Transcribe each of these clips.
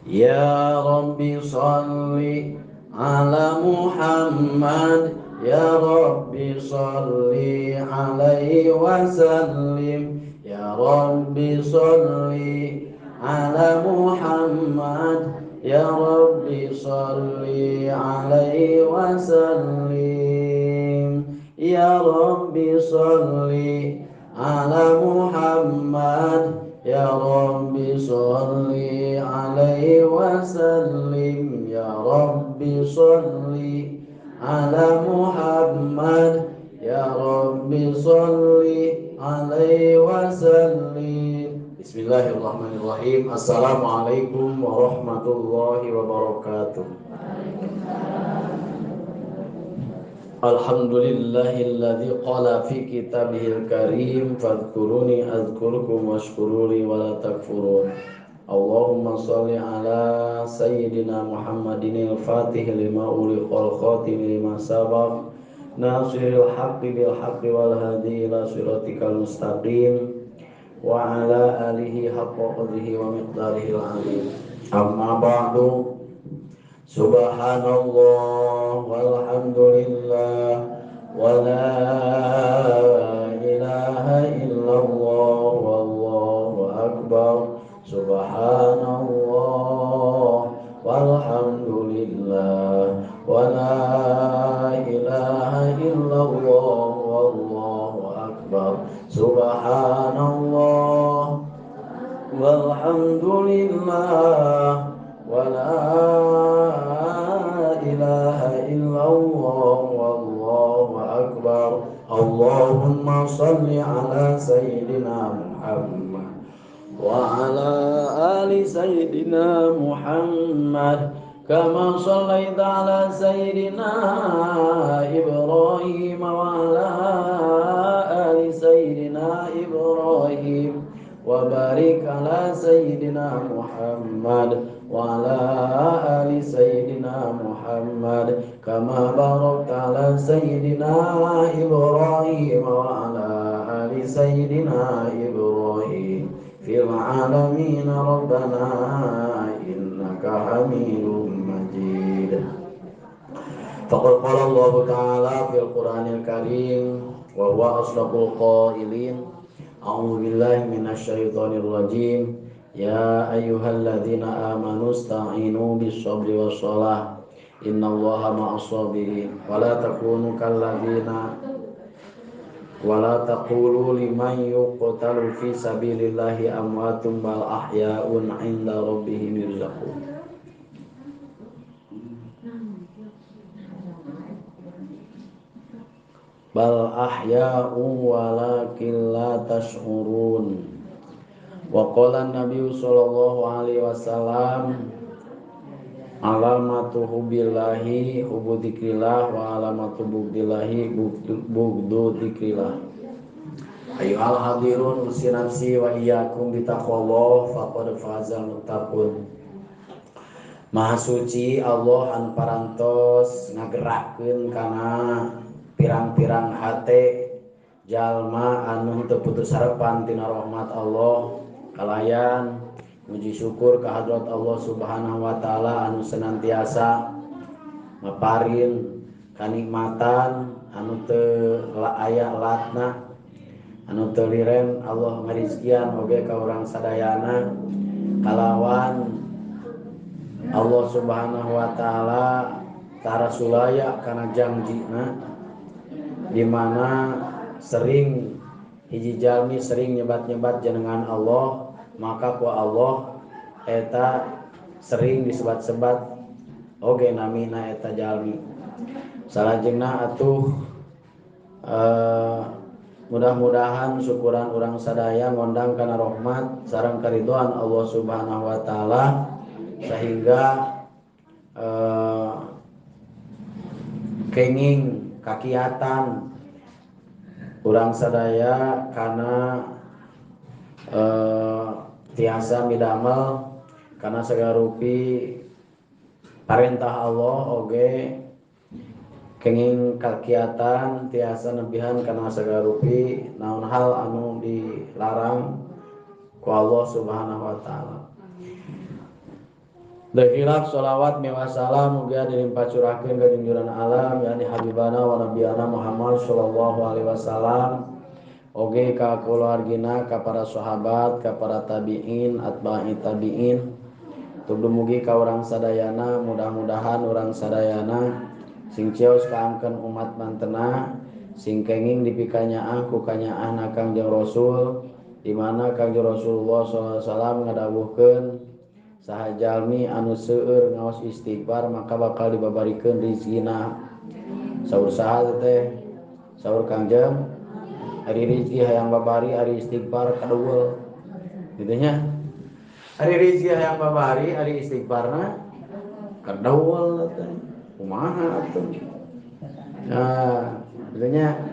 Ya Rabbi salli ala Muhammad. Ya Rabbi salli alaihi wa sallim. Ya Rabbi salli ala Muhammad. Ya Rabbi salli alaihi wa sallim. Ya Rabbi salli ala Muhammad. Ya Rabbi salli alaihi wa sallim. Ya Rabbi salli ala Muhammad. Ya Rabbi salli alaihi wa sallim. Bismillahirrahmanirrahim. Assalamualaikum warahmatullahi wabarakatuh. Alhamdulillahilladzi qala fi kitabihil karim fadhkuruni azkurkum washkuruli wa la takfurun. Allahumma shalli ala sayyidina Muhammadinil fatih lima uliqal khatim lima sabaq nasiril haqqi bil haqqi wal hadi ila siratikal mustaqim wa ala alihi haqqa qadrihi wa miqdarihil azim. Amma ba'du. Subhanallah walhamdulillah wa la ilaha illallah wallahu akbar. Subhanallah walhamdulillah wa la ilaha illallah wallahu akbar. Subhanallah walhamdulillah wa la ilaha illallah wallahu akbar. Allahumma salli ala sayyidina Muhammad wa ala ali sayyidina Muhammad kama sallaita ala sayyidina Ibrahim wa ala ali sayyidina Ibrahim wa barik ala sayyidina Muhammad wa ala ali sayyidina Muhammad kama barakta ala sayyidina Ibrahim wa ala ali sayyidina Ibrahim fil alamin rabbana innaka Hamidum Majid. Faqad qala Allah ta'ala fil Qur'anil Karim wa huwa asdaqul qailin. A'udzu billahi minasyaitonir rajim. Ya ayyuhalladzina amanu ista'inu bis-sabri was-shalah. Innallaha ma'as sabirin. Wa la takunu kalladzina wa la taqulu liman yuqtalu fi sabilillahi amwatun bal ahya'un 'inda rabbihim yurzaqun. Bal ahya'u walakin la tash'urun. Wa qala an-nabiy sallallahu alaihi wasallam alamatu hubbillahi hubbu dzikrillah wa alamatu bugdillahi bugdu dzikrillah. Ayyuhal hadirun usi nafsi wa iyyakum bitaqwallah faqad fazal muttaqun. Maha suci Allah anu parantos ngagerakkeun kana pirang-pirang hate jalma anu teu putus harapan tina rahmat Allah kalayan muji syukur ka hadrat Allah Subhanahu wa taala anu senantiasa maparin kanikmatan anu teu aya latna anu teu liren Allah ngarizkian oge ka urang sadayana kalawan Allah Subhanahu wa taala tara sulaya kana jangjina di mana sering hiji jalmi sering nyebat-nyebat jenengan Allah maka ku Allah eta sering disebat-sebat oge namina eta jalmi. Salajengna atuh mudah-mudahan syukuran urang sadaya ngondang kana rahmat sareng karidhoan Allah Subhanahu wa taala sehingga kenging kakiatan urang sadaya kana tiasa midamel kana sagarupi parentah Allah oge kenging kakiatan tiasa nebihan kana sagarupi naon hal anu dilarang ku Allah Subhanahu wa taala. Dahilaf sholawat miwa salam mugia dilimpah curahkeun ka junjuran alam yakni habibana wa nabiyana Muhammad sallallahu alaihi wasallam oge ka keluargina ka para sahabat ka para tabiin atba'i tabiin tuluy mugi ka urang sadayana mudah-mudahan urang sadayana sing cios kaangkeun umat mantena sing kenging dipikanyaah ku kanyaahna Kangjeng Rasul di mana Kangjeng Rasulullah sallallahu alaihi wasallam ngadawuhkeun saha jalmi anu seueur ngaos istighfar maka bakal dibabarikeun rizkina. Saur saha teh? Saur Kangjeng ari rizki hayang babari ari istighfar kadueul kitu nya. Ari rizki hayang babari ari istighfarna kadueul teh. Kumaha atuh? Nah, kitu nya.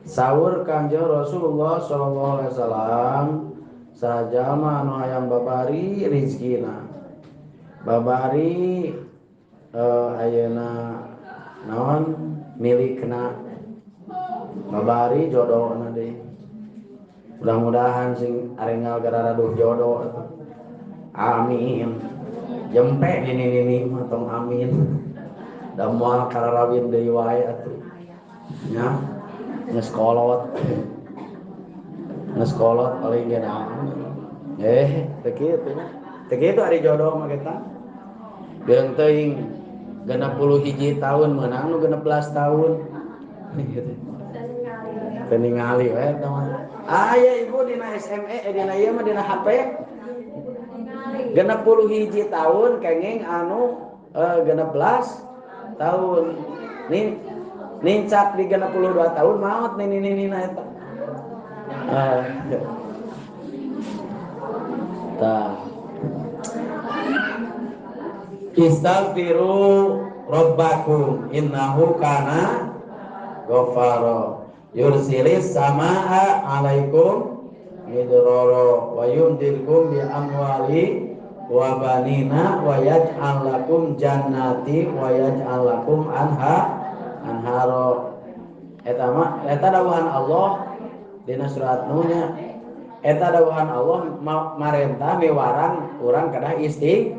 Saur Kangjeng Rasulullah sallallahu alaihi wasallam saha anu hayang babari rizkina babari ayeuna naon milikna babari jodohna deui mudah-mudahan sing arengal gararaduh jodoh amin jempe nini-nini mah tong amin da moal kararawin deui wae atuh nya geus kolot ngesekolot paling ge naon teu kitu nya teu kitu ari jodoh mah kita beung teuing 61 tahun meunang nu 16 tahun gitu teu ningali we eta mah aya ibu dina SME dina ieu mah dina HP 61 tahun kenging anu 16 tahun nih nincak di 62 tahun maot nini-nini eta. Tah. Istaghfiru rabbakum innahu kana ghaffara yursilis samaa alaikum midrara wa yumdilkum bi amwali wa banina wa yaj'al lakum jannati wa yaj'al lakum anhara. Eta mah eta dawuhan Allah dina surat Nuhnya eta dawuhan Allah marentah miwarang urang kedah istighfar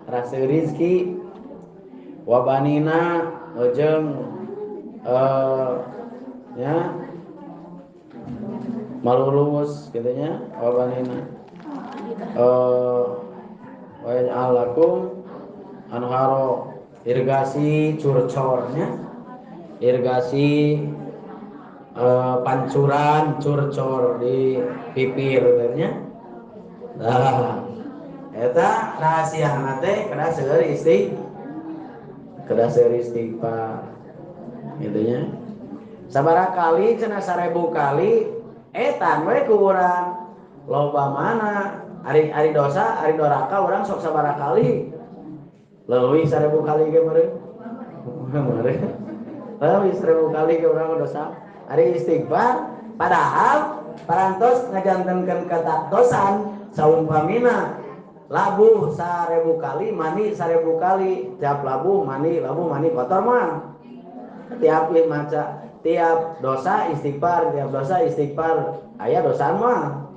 ngarasa rizki wa banina jeung nya malulus kitu nya wa banina wa yaj'al lakum anhara irigasi curcornya irigasi pancuran curcor di pipir nya. Nah, eta rahasiana teh kedah seueur istighfar, kedah seueur istighfar kitu nya. Sabaraha kali cenah 1000 kali etan we ku urang loba mana ari ari dosa ari doraka urang sok sabaraha kali leuwih 1000 kali ge meureun leuwih 1000 kali ge urang dosa ari istighfar padahal parantos ngajantenkeun kata dosan saumpamina labuh 1000 kali mani 1000 kali tiap labuh mani kotor mah tiap maca tiap dosa istighfar tiap dosa istighfar aya dosa mah.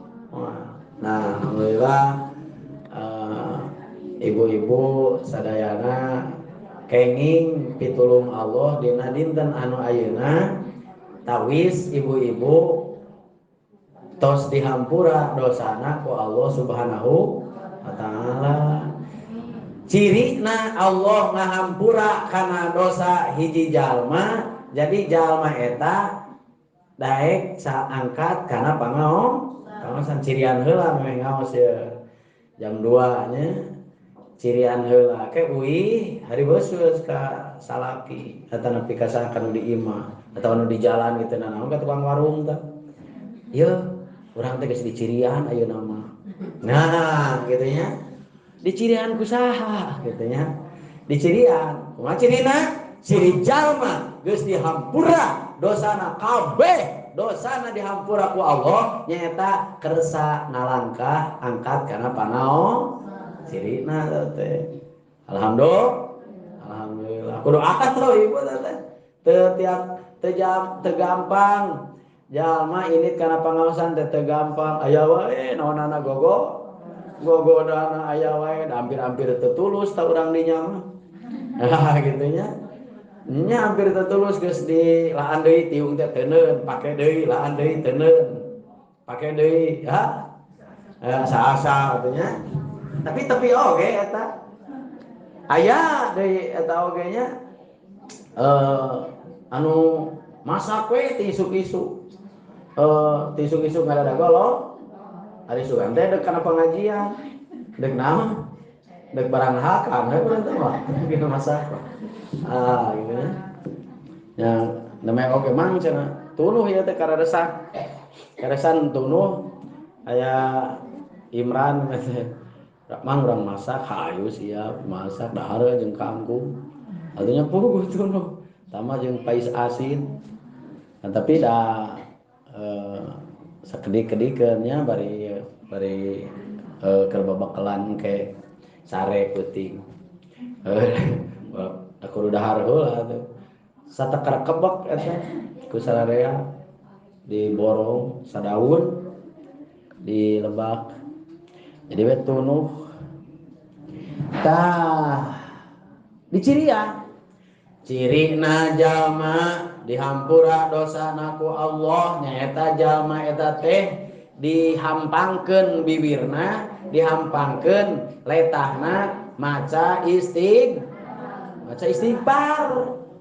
Nah, alhamdulillah ibu-ibu sadayana kenging pitulung Allah dina dinten anu ayeuna tawis ibu-ibu tos dihampura dosana ku Allah Subhanahu wa taala. Cirina Allah ngahampura kana dosa hiji jalma, jadi jalma eta daek saangkat kana pangaosan cirian heula meh ngaos ye. Jam 2 nya cirian heula ke uih hari beuseus ka salaki eta nepi ka sakan di imah atau anu di jalan gitu naon ka tukang warung tah. Ieu urang teh geus dicirian ayeuna mah. Nah, gitu nya. Dicirian ku saha gitu nya. Dicirian. Kumaha cirina? Ciri jalma geus dihampura dosana kabeh, dosana dihampura ku Allah nyaeta kersa ngalangkah angkat kana pangao cirina teh. Alhamdulillah. Alhamdulillah. Kudu akad loh ibu teh. Teu tiap teu jam teu gampang. Jalma ini kana pangaosan teh teu gampang. Aya wae naonana gogo. Gogodana aya wae hampir-hampir teu tulus ta urang dinya mah. Nah kitu nya. Nya hampir teu tulus geus di laan deui tiung teh teuneun, pake deui laan deui teuneun. Pake deui ha. Asa-asa kitu nya. Tapi tepi oge eta. Aya deui eta oge nya. Anu masak we ti isuk-isuk. Ti isuk-isuk ngadada golong. Ari sugan teh dek kana pengajian. Dek naon? Dek barang hakam we urang teh mah. Gitu masak. Ah gitu nya. Ya namanya oge mang cenah. Tunuh ieu teh kararesan. Karesan tunuh aya Imran teh. Mang urang masak hayu siap masak dahar jeung kangkung. Artinya puguh tunuh. Tama jeung pais asin. Nah, tapi da sakedik-kedikeun nya bari keur babakelan ke sare peuting. Aku dahar heula atuh. Satekar kebek eta ku sararea diborong sadaun di lebak. Jadi we tunuh. Tah dicirian. Cirina jalma dihampura dosana ku Allah nyaeta jalma eta teh dihampangkeun bibirna, dihampangkeun letahna maca istighfar.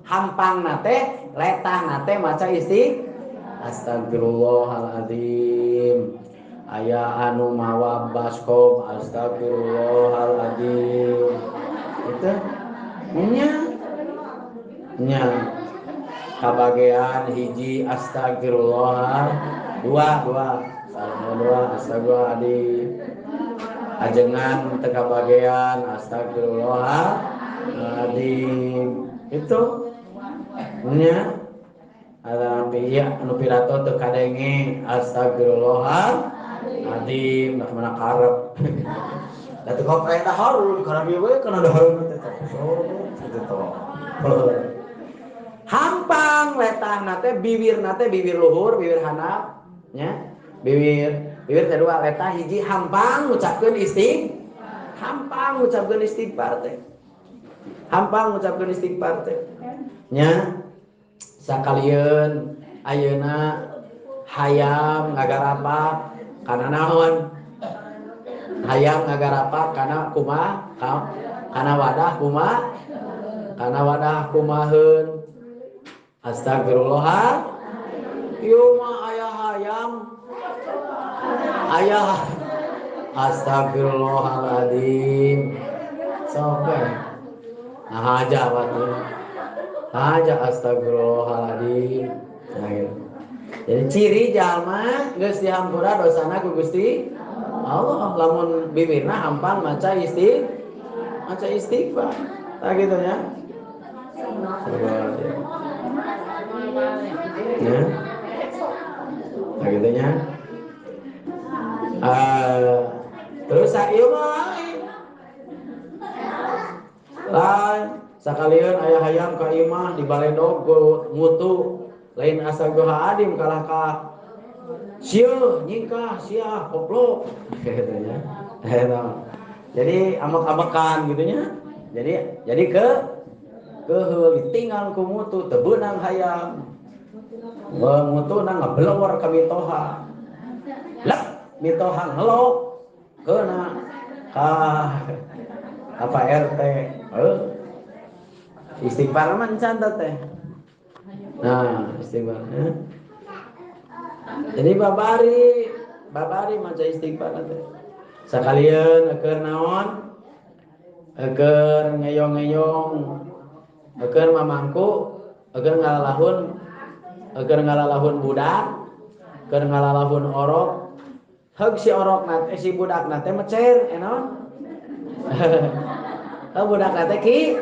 Hampangna teh letahna teh maca istighfar. Astagfirullahaladzim. Aya anu mawa baskom astagfirullahaladzim. Itu nya nya kabagean hiji astagfirullah dua dua dua astagfirullahaladzim ajengan teu kabagean astagfirullahaladzim itu nya ada iya anu pirato teu kadenge astagfirullahaladzim nah mana karep da teu kok aya dahar kana bieu we kana dahar teh so kitu teh. Hampang letahna teh bibirna teh bibir luhur, bibir handap nya. Bibir teh dua letah hiji hampang ngucapkeun istighfar. Hampang ngucapkeun istighfar teh. Hampang ngucapkeun istighfar teh. Nya sakalieun ayeuna hayam ngagarapak kana naon? Hayam ngagarapak kana kumaha? Kana wadah kumaha? Kana wadah kumaheun? Astagfirullah. Ieu mah aya hayam. Aya astagfirullahaladzim. Sok we. Nah aja batu. Aja astagfirullahaladzim. Nah gitu. Jadi ciri jalma geus dihampura dosana ku Gusti Allah lamun bibirna hampang maca istighfar. Tah kitu nya. Ya. Nah gitu nya. Terus ieu mah lain sakalieun aya hayam ka imah di balendog ngutu lain astagfirullahaladzim kalah ka sieu nyingkah sia goblok gitu nya. Jadi amek-amekan gitu nya. Jadi ke keheul ditinggal ku mutu teu beunang hayam. Mutu na ngabelor ka mitoha. Lah mitoha ngelok keuna ka apa RT. Istighfar mah encan teh. Nah, istighfar. Jadi babari maca istighfar teh. Sakalieun keur naon? Keur ngeyong-ngeyong, keur mamangku, keur ngalalahun budak, keur ngalalahun orok. Heug si orok na teh si budak na teh mecer, naon? Heuh budak na teh ki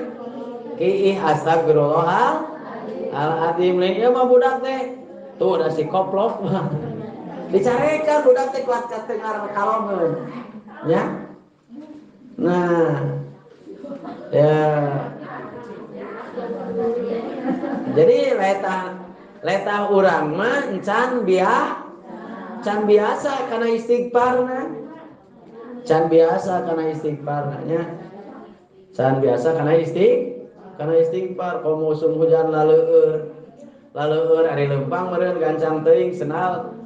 ih astagfirullahaladzim lain ieu mah budak teh. Tuh da si koplok mah. Dicarekan budak teh kuat ka tengar kalongeun. Ya. Nah. Ya. Jadi letah urang mah encan biasa kana istighfarna. Can biasa kana istighfar nya. Can biasa kana istighfar komo usum hujan laleueur. Laleueur ari leumpang meureun gancang teuing senal.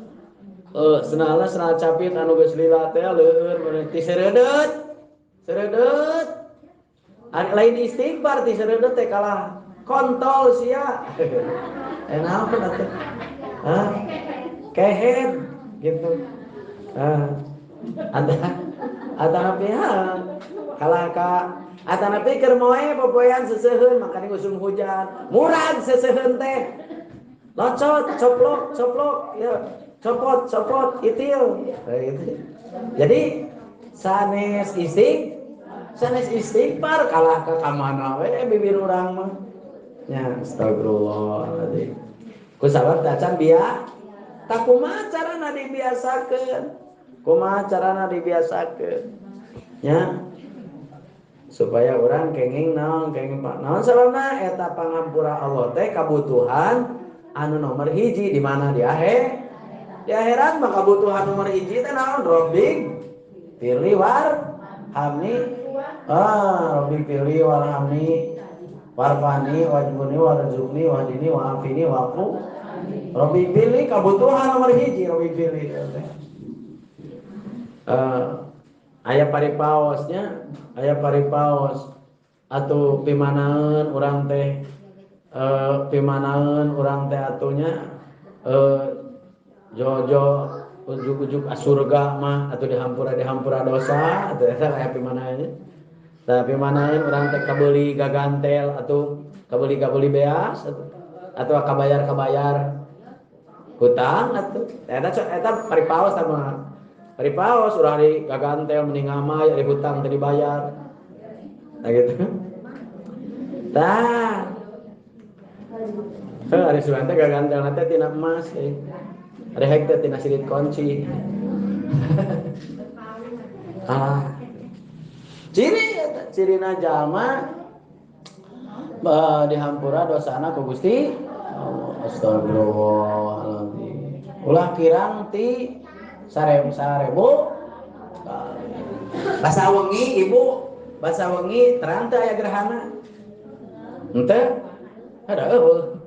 Senalna senal capit anu geus lila teh leueur meureun ti sereudeut. Sereudeut. Ari lain istighfar ti sereudeut teh kalah kontol sia. Naon atuh? Hah? Kehed gitu. Atanapi kalah ka atanapi keur moe popoean seseuheun makane usum hujan. Murag seseuheun teh. Locot, coplok, coplok, ya. Copot, copot, itil. Gitu. Jadi sanes istighfar kalah ka kamana we bibir urang mah. Ya, astagfirullahaladzim. Ku sabab tacan biasa. Tak kumaha carana dibiasakeun? Kumaha carana dibiasakeun? Ya. Supaya orang kenging naon, kenging naon sababna eta pangampura Allah teh kabutuhan anu nomor hiji di mana di akhir? Di akhirat mah kabutuhan nomor hiji teh naon? Robbing firli warhamni. Robbing firli warhamni warfani wajbuni warzuqni wahdini wa'afini wa'fu. Robbing firli kabutuhan nomor hiji robbing firli teh. Aya paripaosnya, aya paripaos atuh pimanaeun urang teh pimanaeun urang teh atunya jojo ujuk-ujuk asurga mah atuh dihampura dosa atuh eta aya pimanaeun. Tah pimanaeun urang teh kabeuli gagantel atuh kabeuli beas atuh kabayar-kabayar hutang atuh eta eta paripaos tah mah. Paripaos urang di gagantel mending ngamai ari hutang teu dibayar. Nah gitu. Tah. Heuh ari sugan teh gagantel teh tina emas euy. Ari hek teh tina silit kunci. Ah. Ciri eta cirina jalma dihampura dosana ku Gusti Allah. Astagfirullahaladzim. Ulah kirang ti sarebu basa wengi ibu basa wengi terang teu aya gerhana henteu ada eueuh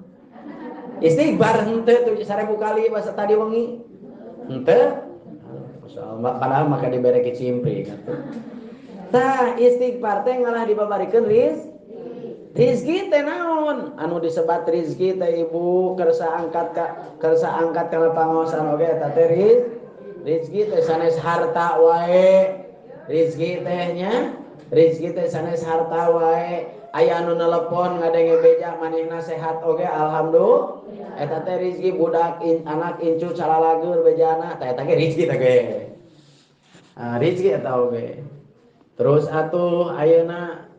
istighfar henteu tuh 1000 kali basa tadi wengi henteu padahal maka dibere kicimpring atuh tah istighfar teh ngalah dibabarikeun rizki teh naon anu disebat rizki teh ibu kersa angkat kana pangaosan oge eta teh rizki teh sanes harta wae. Rizki teh nya, rizki teh sanes harta wae. Aya anu nelepon ngadenge beja manehna sehat oge alhamdulillah. Eta teh rizki budak anak incu calalagur bejana tah eta ge rizki teh ge. Ah rizki eta oge. Terus atuh ayeuna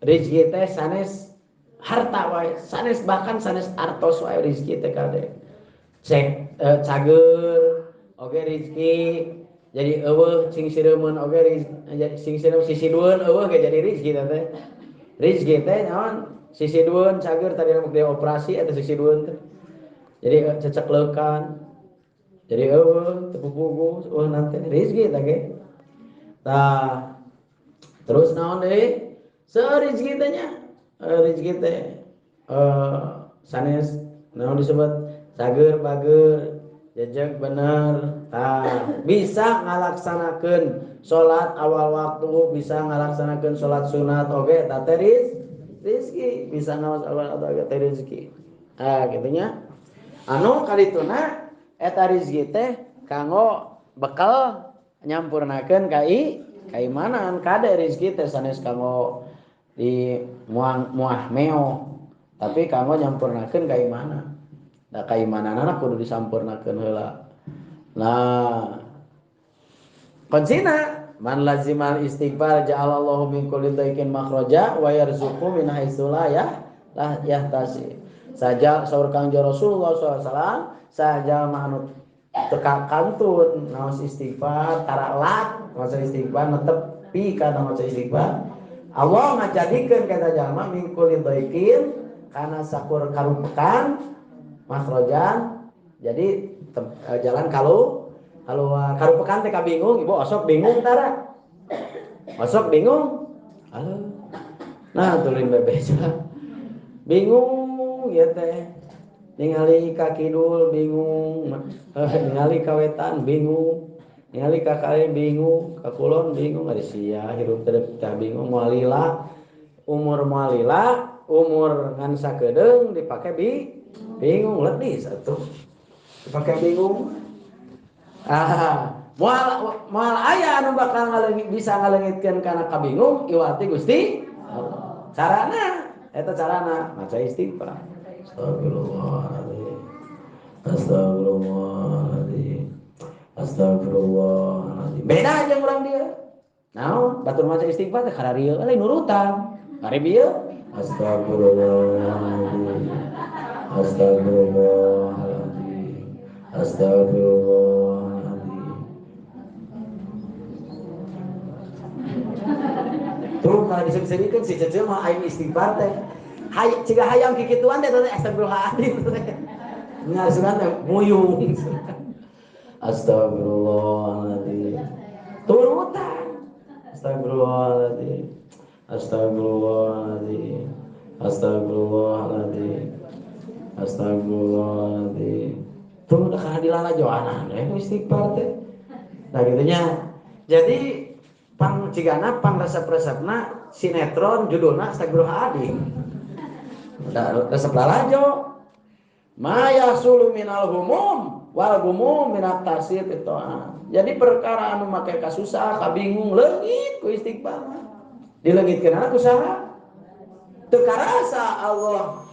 rizki teh sanes harta wae, sanes bahkan sanes artos wae rizki teh kade. Cek cager oge rizki jadi eueuh sing sireumeun oge rizki sing sireum sisidueun eueuh ge jadi rizki teh. Rizki teh naon sisidueun cager tadi mun dioperasi eta sisidueun teh. Jadi cecek leukan. Jadi eueuh teu puguh eueuh nanti rizki teh ge. Tah terus naon deui? Rizki teh nya rizki teh sanes naon disebut cager bager jejeg bener. Tah bisa ngalaksanakeun salat awal waktu, bisa ngalaksanakeun salat sunat oge eta teh rizki, bisa ngawas awal waktu oge teh rizki. Ah kitu nya. Anu kalituna eta rizki teh kanggo bekal nyampurnakeun kaimanan kade rizki teh sanes kanggo di muah meo tapi kanggo nyampurnakeun kaimanan. Da kaimananana kudu disampurnakeun heula. Nah, kuncina man lazimal istighfar ja'alallahu min kulli dhaiqin makhraja wa yarzuqhu min haitsu la yahtasib. Saja saur Kangjeng Rasulullah sallallahu alaihi wasallam saja manut teka kantun naos istighfar taralat maca istighfar netepi kana maca istighfar Allah ngajadikeun ka jalma min kulli dhaiqin kana sakur karupekan makhrajan. Jadi jalan kalau karupekan teh kabingung ibu osok bingung tara Masuk bingung. Halo. Nah, tulin bebeja. Bingung ya teh. Ningali ka kidul bingung, ningali ka wetan bingung, ningali ka kali bingung, ka kulon bingung, ari sia hirup teh bingung moal lila. Umur moal lila, umur ngan sakedeung dipake bingung letih atuh. Dipake bingung. Ah, moal aya anu bakal ngaleungit bisa ngaleungitkeun kana kabingung iwati Gusti Allah. Carana eta carana maca istighfar. Astagfirullahaladzim. Astagfirullahaladzim. Astagfirullahaladzim. Beda aja urang dia. Naon batur maca istighfar teh kararieu lain nurutan. Bari bieu astagfirullahaladzim. Astagfirullahaladzim. Astagfirullahaladzim. Tuh kalau disebut-sebutkan si Cece mah aing istighfar teh. Hay ciga hayang kikituan teh teh astagfirullahaladzim teh. Nya sugan teh muyung. Astagfirullahaladzim. Turutan. Astagfirullahaladzim. Astagfirullahaladzim. Astagfirullahaladzim. Astagfirullahaladzim. Tuh udah kana dilalajoanan we istighfar teh. Nah gitunya. Jadi pang cigana pang resep-resepna sinetron judulna astagfirullahaladzim. Udah resep lalajo. Ma yasulu minal humum wal gumum minat tasir fitoa. Jadi perkara anu make kasusah, kabingung leungit ku istighfar. Dileungitkeun ku saha? Teu karasa Allah.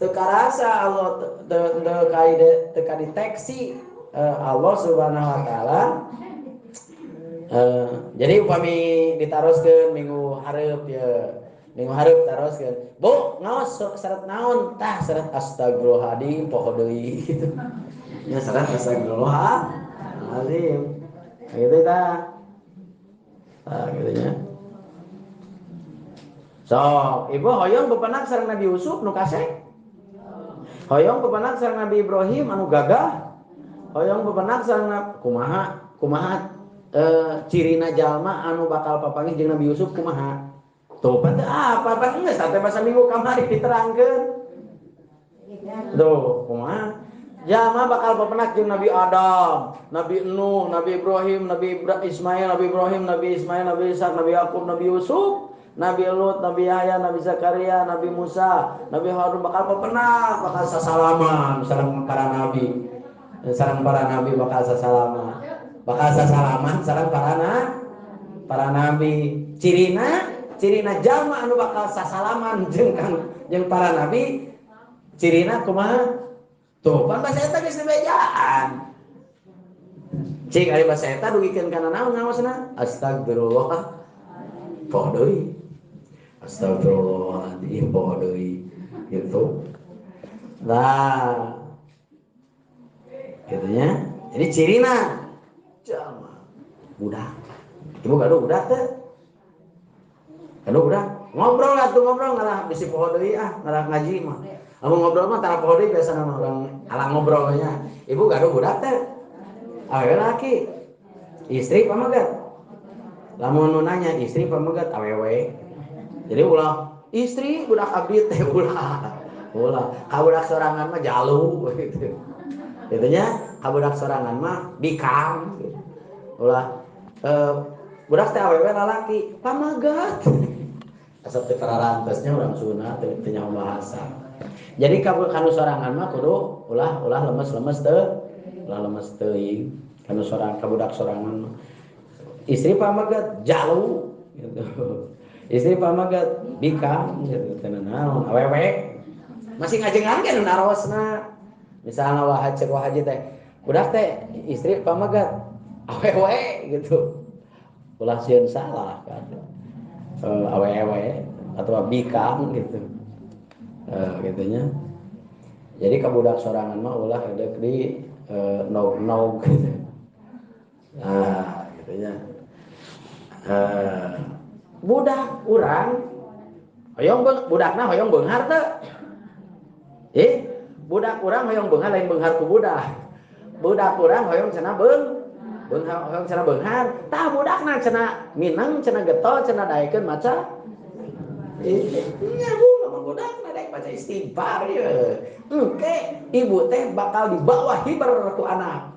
Teu karasa Allah teu kadeteksi Allah Subhanahu wa taala. Jadi upami ditaroskeun minggu hareup ya. Minggu hareup taroskeun. Bu, ngaos syarat naon? Tah syarat astagfirullahaladzim poho deui gitu. Nya syarat astagfirullahaladzim. Gitu tah. Tah kitu nya. Sok, ibu hoyong bepenak sareng Nabi Yusuf nu kaseh? Hoyong bepenak sareng Nabi Ibrahim anu gagah? Hoyong bepenak sareng kumaha? Kumaha cirina jalma anu bakal papanggih jeung Nabi Yusuf kumaha? Tuh, pan apa pan geus teh masa minggu kamari diterangkeun. Tuh, kumaha? Jalma bakal papenak jeung Nabi Adam, Nabi Nuh, Nabi Ibrahim, Nabi Ismail, Nabi Ibrahim, Nabi Ismail, Nabi Ishak, Nabi Yakub, Nabi Yusuf, Nabi Lut, Nabi Yahya, Nabi Zakaria, Nabi Musa, Nabi Harun bakal papenak, bakal sasalaman sareng para nabi. Sareng para nabi bakal sasalaman. Bakal sasalaman sareng para nabi. Cirina jalma anu bakal sasalaman jeung jeung para nabi cirina kumaha? Tuh pan basa eta geus dibejaan. Cik ari basa eta dugikeun kana naon ngaosna? Astagfirullah. Poho deui. Astagfirullahaladzim poho deui. Gitu. Nah. Gitu nya. Jadi cirina jalma budak. Ibu gaduh budak teh? Aduh udah ngobrol lah tuh ngobrol ngalah bisi poho deui ah ngalah ngaji mah. Amun ngobrol mah tara poho deui biasana mah urang ala ngobrolnya. Ibu gaduh budak teh. Awewe laki. Istri pamegat. Lamun nu nanya istri pamegat awewe. Jadi ulah istri budak abdi teh ulah. Ulah ka budak sorangan mah jalu gitu. Kitu nya ka budak sorangan mah bikang gitu. Ulah budak teh awewe lalaki pamagat. Asap teh pararantesnya urang Sunda teh nyaho bahasa. Jadi kanu sorangan mah kudu ulah lemes-lemes teu, ulah lemes teuing. Kanu sorang ka budak sorangan mah. Istri pamagat jalu gitu. Istri pamagat bikang gitu teh naon awewe. Masih ngajengan ge nu narosna. Misalna wah cek wah haji teh budak teh istri pamagat awewe gitu. Ulah sieun salah kan. Awewe atau bikang gitu. Gitunya. Jadi ka budak sorangan mah ulah edek di nog-nog gitu. Nah, gitunya. Budak urang hoyong budakna hoyong beunghar teu? Budak urang hoyong beunghar lain beunghar ku budak. Budak urang hoyong cenah Beunghar cenah beunghar. Tah budakna cenah minang cenah getol cenah daekeun maca. Nya bu lamun budakna daek maca istighfar ye. Engke ibu teh bakal dibawa hiber ku anak.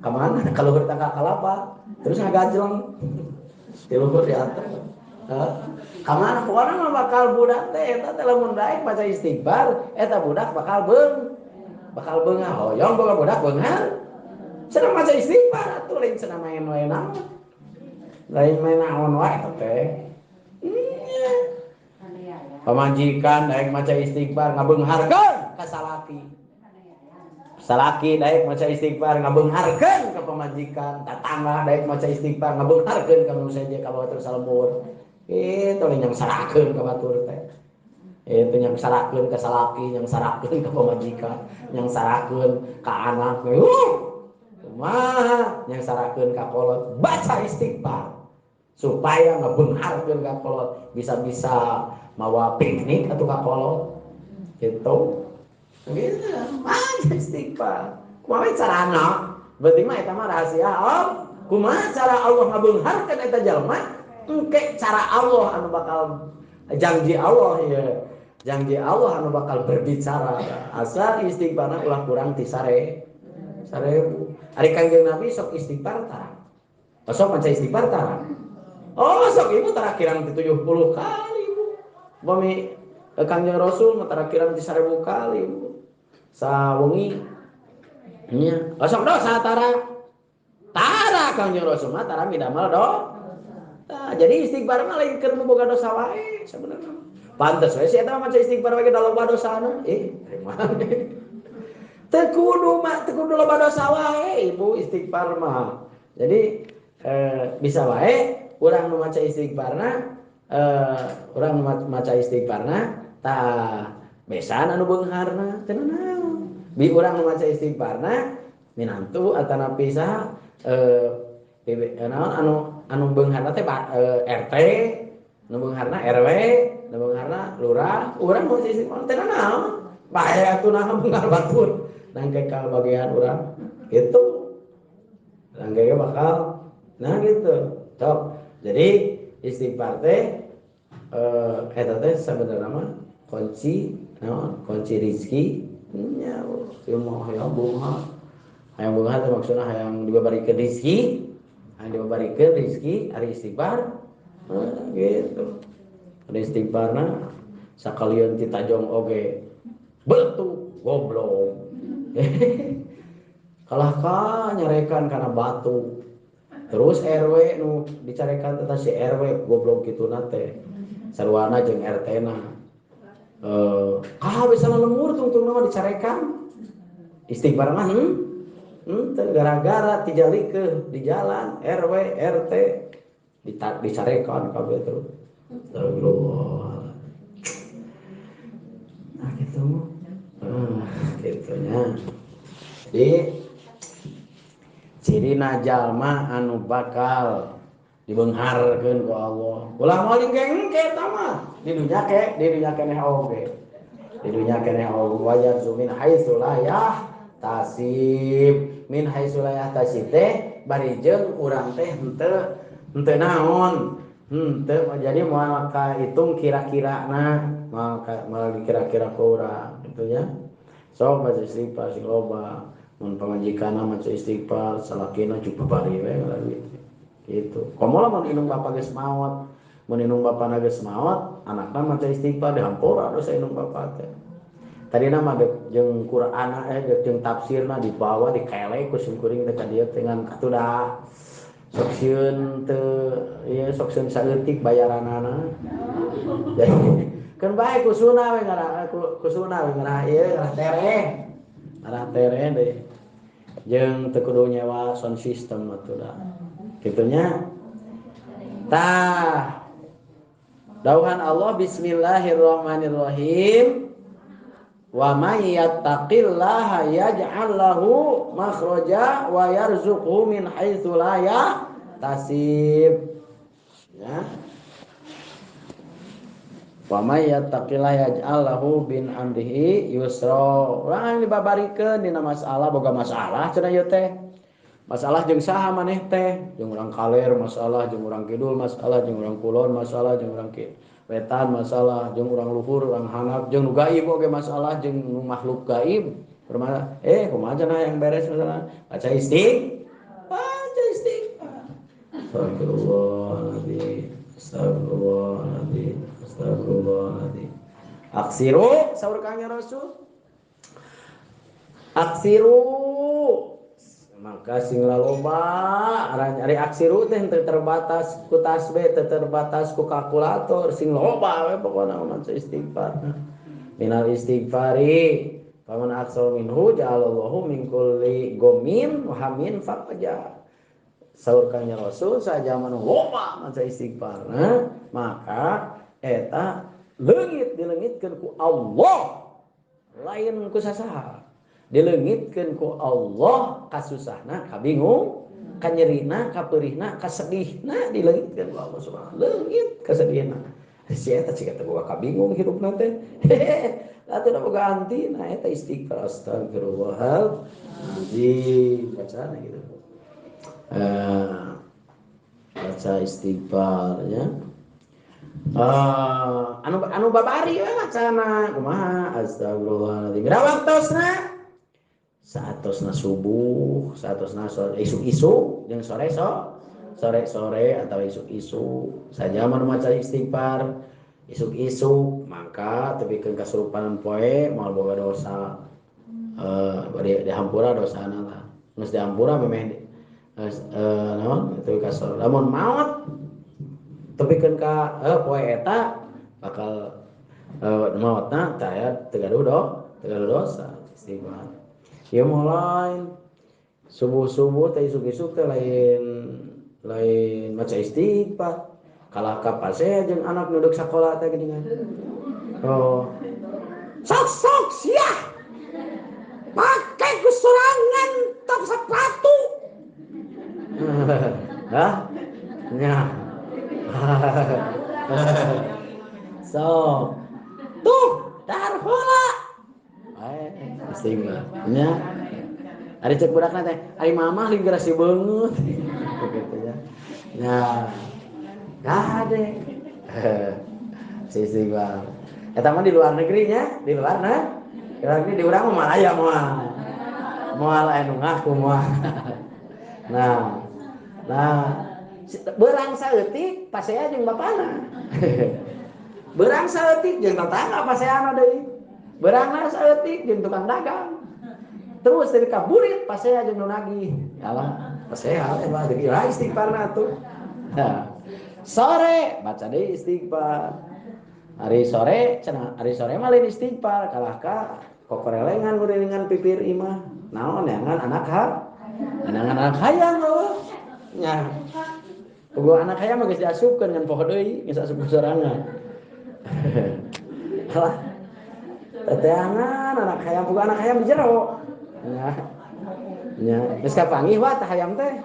Ka mana? Ka luhur tangkal kalapa. Terus ngagajleng. Di luhur di atas. Ka mana pokona mah bakal budak teh eta teh lamun daek maca istighfar eta budak bakal beunghar hoyong boga budak beunghar. Cenah maca istighfar atuh lain cenah main wae naon. Lain main naon wae eta teh. Pamajikan daek maca istighfar ngabeungharkeun ka salaki. Salaki daek maca istighfar ngabeungharkeun ka pamajikan, tatangga daek maca istighfar ngabeungharkeun ka nu seje ka batur salembur. Itu lain yang sarakeun ka batur teh. Itu yang sarakeun ka salaki, yang sarakeun ka pamajikan, yang sarakeun ka anak. Kumaha yang sarakeun ka kolot baca istighfar supaya ngabeungharkeun ka kolot, bisa-bisa mawa piknik atau ka kolot gitu. Gitu, maca istighfar. Kumaha carana? Berarti mah eta mah rahasia Allah. Kumaha cara Allah ngabeungharkeun eta jalma? Engke cara Allah anu bakal janji Allah ya. Janji Allah anu bakal berbicara. Asal istighfarna ulah kurang ti 1000. Ari Kangjeng Nabi sok istighfar tara. Sok maca istighfar tara. Oh, sok ibu tara kirang ti 70 kali ibu. Bami Kangjeng Rasul mah tara kirang ti 1000 kali ibu. Sawengi nya. Oh, sok dosa tara. Tara Kangjeng Rasul mah tara midamel do. Tah, jadi istighfar mah lain keur boga dosa wae sebenarnya. Pantes we si eta mah maca istighfar wae da loba dosana. Teu kudu mah teu kudu loba dosa wae ibu istighfar mah. Jadi bisa wae urang nu maca istighfarna urang nu maca istighfarna tah besan anu beungharna teu naon. Bi urang nu maca istighfarna minantu atanapi saha naon anu beungharna teh RT, anu beungharna RW, anu beungharna lurah, urang maca istighfar teu naon. Bae atuh naha beunghar batur. Nangke ka bagian urang gitu. Nangke bakal nah gitu. Tok. Jadi istighfar teh eta teh sabenerna mah kunci naon? Kunci rezeki nya ieu mah hayang beunghar. Hayang beunghar teh maksudna hayang dibabarikeun rezeki, hayang dibabarikeun rezeki ari istighfar gitu. Ari istighfarna sakalian ti tajong oge betu goblok. Kalah ka nyarekan kana batu. Terus RW nu dicarekan teh si RW goblok kituna teh. Sarwana jeung RT na. Bisa lembur tungtungna mah dicarekan. Istighfar mah gara-gara tijalikeun di jalan RW RT dicarekan kabeh terus. Astagfirullah. Nah gitu. Gitunya. Jadi cirina jalma anu bakal dibeungharkeun ku Allah. Ulah moal engke eta mah di dunya ke, di dunya keneh oge. Di dunya keneh oge wajar min haitsu la yahtasib. Min haitsu la yahtasib teh bari jeung urang teh henteu naon. Henteu jadi moal kahitung kira-kirana, moal dikira-kira ku urang gitu nya. Sok baca istighfar sing loba, mun pamajikanna maca istighfar, salakina cukup bari we gitu. Gitu. Komo lamun indung bapa geus maot, mun indung bapana geus maot, anakna maca istighfar dihampura dosa indung bapa teh. Tadina mah jeung Qur'ana jeung tafsirna dibawa dikelek ku simkuring teh ka dieu teh ngan katudah. Sok sieun teu ieu sok sieun saeutik bayaranana. Jadi kan bae kusuna we ngarah kusuna we ngarah ieu ngarah tereh. Ngarah tereh deui. Jeung teu kudu nyewa sound system atuh da. Kitunya. Tah. Dauhan Allah bismillahirrahmanirrahim. Wa may yattaqillaha yaj'al lahu makhraja wa yarzuqhu min haitsu la yahtasib. Ya. Wa may yattaqillaha yaj'al lahu bin amrihi yusra. Urang dibabarikeun dina masalah boga masalah cenah ieu teh. Masalah jeung saha maneh teh? Jeung urang kaler masalah, jeung urang kidul masalah, jeung urang kulon masalah, jeung urang wetan masalah, jeung urang luhur, urang handap, jeung nu gaib oge masalah, jeung nu makhluk gaib. Bermasalah. Kumaha cenah yang beres masalah? Baca istighfar. Baca istighfar. Astagfirullahaladzim. Astagfirullahaladzim. Astagfirullahaladzim. Aksiru saur Kangjeng Rasul. Aksiru maka sing laloba ari aksiru teh teu terbatas ku tasbih, teu terbatas ku kalkulator, sing loba we pokona maca istighfar. Minal istighfari faman aksara minhu ja'alallahu min kulli gomin wa hamin faraja. Saur Kangjeng Rasul sajaman loba maca istighfar, maka eta leungit dileungitkeun ku Allah, lain ku sasaha. Dileungitkeun ku Allah kasusahna, kabingung, kanyerina, kapeurihna, kasedihna dileungitkeun ku Allah Subhanahu. Leungit kasedihna. Si eta cik eta boga kabingung hirupna teh. Atuh da boga antina eta istighfar astagfirullahalazim bacana gitu. Baca istighfar ya. Anu babari we macana kumaha astagfirullahalazim. Geura waktosna? Saatosna subuh, saatosna sore isuk-isuk jeung sore sore-sore atau isuk-isuk. Sajaman maca istighfar isuk-isuk maka tepikeun kasurupan poe moal boga dosa. Bari dihampura dosana tah. Geus dihampura memeh naon teu kasor. Lamun maot tepikeun ka poe eta bakal maotna tah teu gaduh dosa istighfar. Ieu mah lain subuh-subuh teh isuk-isuk teh lain maca istighfar. Kalah ka pase jeung anak nu deuk sakola teh geuningan. Oh. Sok-sok sia. Pake ku sorangan tong sepatu. Hah? Nya. Sok. Tuh, dahar heula. Istighfar. Nya. Ari cek budakna teh, ari mamah linggerasi beungeut. Gitu ya. Nya. Kade. Istighfar. Eta mah di luar negeri nya, di luar nah. Di luar negeri di urang mah aya moal. Moal aya nu ngaku moal. Nah. Nah, beurang saeutik pasea jeung bapana. Beurang saeutik jeung tetangga paseana deui. Beurangna saeutik jeung tukang dagang. Terus dari kaburit pasea jeung nu nagih. Yalah, pasea mah deui istighfarna atuh. Nah, sore baca deui istighfar. Hari sore cenah, hari sore mah lain istighfar, kalah ka kokorelengan guringan pipir imah. Naon neangan anak ha? Neangan anak hayang eueuh. Nya. Puguh anak hayang mah geus diasupkeun ngan poho deui, geus asup sorangan. Alah. Teteangan anak hayam, puguh anak hayam di jero. Nya. Nya, geus kapanggih wa tah hayam teh.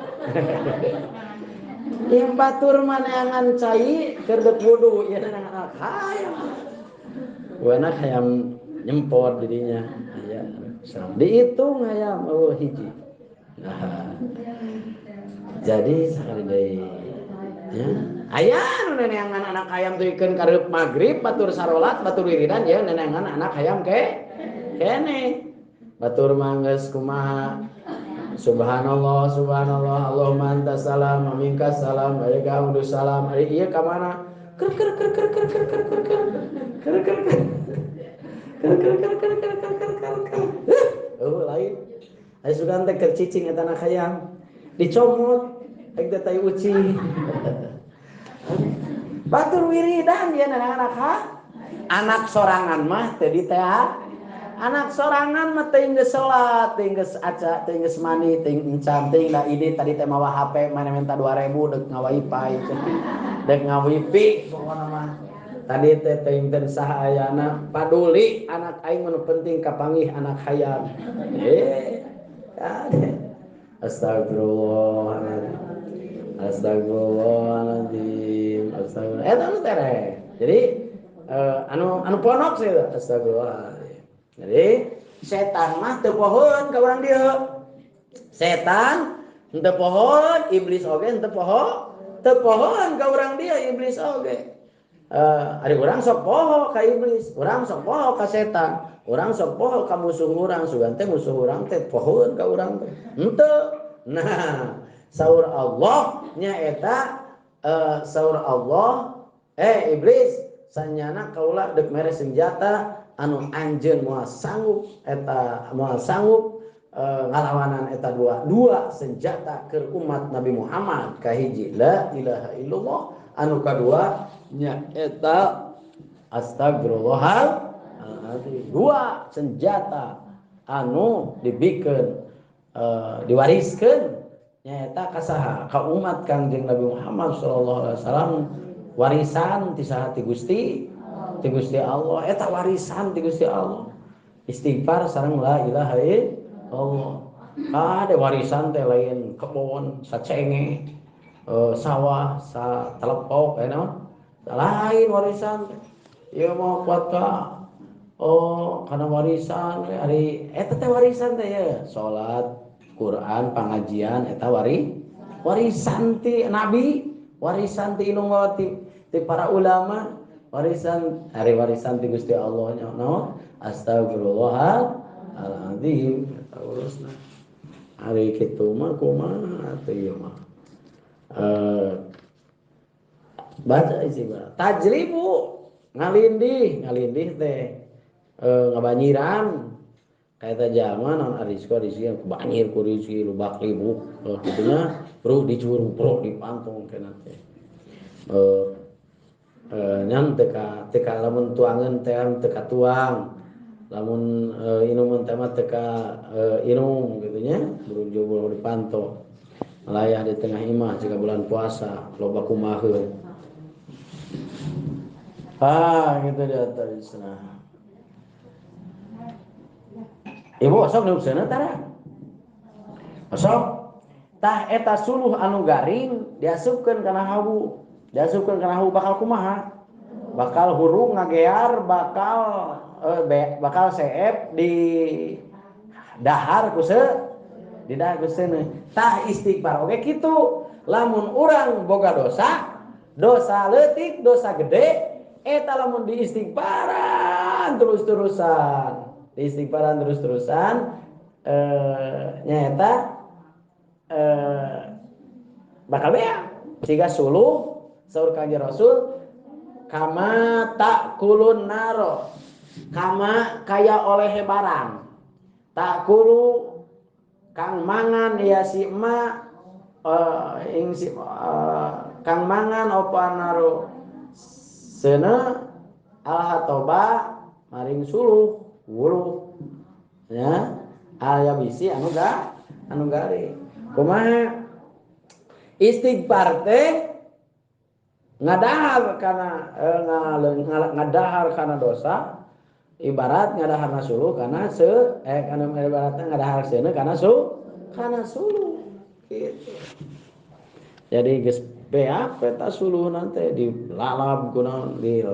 Yang batur maneangan cai keur deuk wudu, ieu neangan anak hayam. Puguh anak hayam nyempot didinya. Aya, dihitung hayam eueuh hiji. Nah. Jadi sakali deui. Ya. Aya nu neneangan anak hayam teuikeun kareup magrib batur sarolat batur wiridan ya neneangan anak hayam ke kene. Batur manggeus kumaha? Subhanallah subhanallah Allahumma antas salam wa minkas salam wa ilaika udus salam. Ari ieu ka mana? Ker ker ker ker ker ker ker ker ker ker ker ker ker ker ker ker ker ker ker ker. Eueuh lain. Aya sugan teh keur cicing eta anak hayam. Dicomot ek teh tai ucing. Batur wiridan dia anak-anak ha? Anak sorangan mah teu ditea. Anak sorangan mah teu geus salat, teu geus aca, teu geus mandi, teu encan, teu da ini tadi teh mawa HP mana minta 2000 deuk ngawifi, deuk ngawifi pokona mah. Tadi teh teuing teh saha ayana paduli anak aing mah nu penting kapanggih anak hayam. Kade. Astagfirullahaladzim. Astagfirullahaladzim. Astagfirullah. Eta nu tereh. Jadi anu ponok sih astagfirullahaladzim. Jadi setan mah teu pohoeun ka urang dieu. Setan Henteu pohoan iblis oge henteu poho, teu pohoan ka urang dia iblis oge. Ari urang sok poho ka iblis, urang sok poho ka setan, urang sok poho ka musuh urang, sugan teh musuh urang teh pohoeun ka urang teh. Henteu. Nah, saur Allah nyaeta saur Allah, iblis sanyana kaula deuk mere senjata anu anjeun moal sanggup eta moal sanggup ngalawanan eta dua senjata keur umat Nabi Muhammad. Kahiji la ilaha illallah, anu kadua nyaeta astagfirullahaladzim. Dua senjata anu dibikeun diwariskeun nyaeta ka saha? Ka umat Kangjeng Nabi Muhammad sallallahu alaihi wasallam, warisan ti saha? Ti Gusti, ti Gusti Allah. Eta warisan ti Gusti Allah. Istighfar sareng la ilaha illallah. Ada warisan teh lain kebon sacenge, sawah sa telepok naon? Lain warisan teh. Ieu mah kuat ka oh kana warisan ari eta teh warisan teh ya. Salat, Quran, pengajian eta warisan ti nabi, warisan ti ilmu ti para ulama, warisan ari warisan ti Gusti Allah nya naon? Astagfirullahaladzim. Eta urusna. Ari kitu mah kumaha atuh ieu mah. Baca istighfar. Tajribu ngalindih, ngalindih teh ngabanyiran. Kaita jalma naon arizki rizki banyir ku rizki lubak libuk kitu nya bro dicuru bro dipantong kana teh. Nyan teu ka lamun tuangeun teh teu ka tuang. Lamun inuman teh mah teu ka inum kitu nya bro dipanto. Melayah di tengah imah jika bulan puasa loba kumaheun. Ah gitu di atas nah. Ibu sok diukseuna tara. Sok tah eta suluh anu garing diasupkeun kana hawu. Diasupkeun kana hawu bakal kumaha? Bakal hurung ngagear, bakal bakal seep di dahar ku di dahar ku seuneu. Tah istighfar oge kitu. Lamun urang boga dosa, dosa leutik, dosa gede, eta lamun diistighfaran terus-terusan. Istighfaran terus-terusan nyaeta bakal beak siga suluh saur Kangjeng Rasul kama takulun naro, kama kaya oleh barang takulu kang mangan ya si emak ing si kang mangan opo naro seuneu alhatoba maring suluh wulu ya aya bisi anu ga anu garing kumaha istighfar teh ngadahar kana ngadahar kana dosa, ibarat ngadaharna suluh kana se kana ibaratna ngadahar seuneu kana su kana suluh gitu. Jadi geus beak eta suluh nanti dilalap kunaon di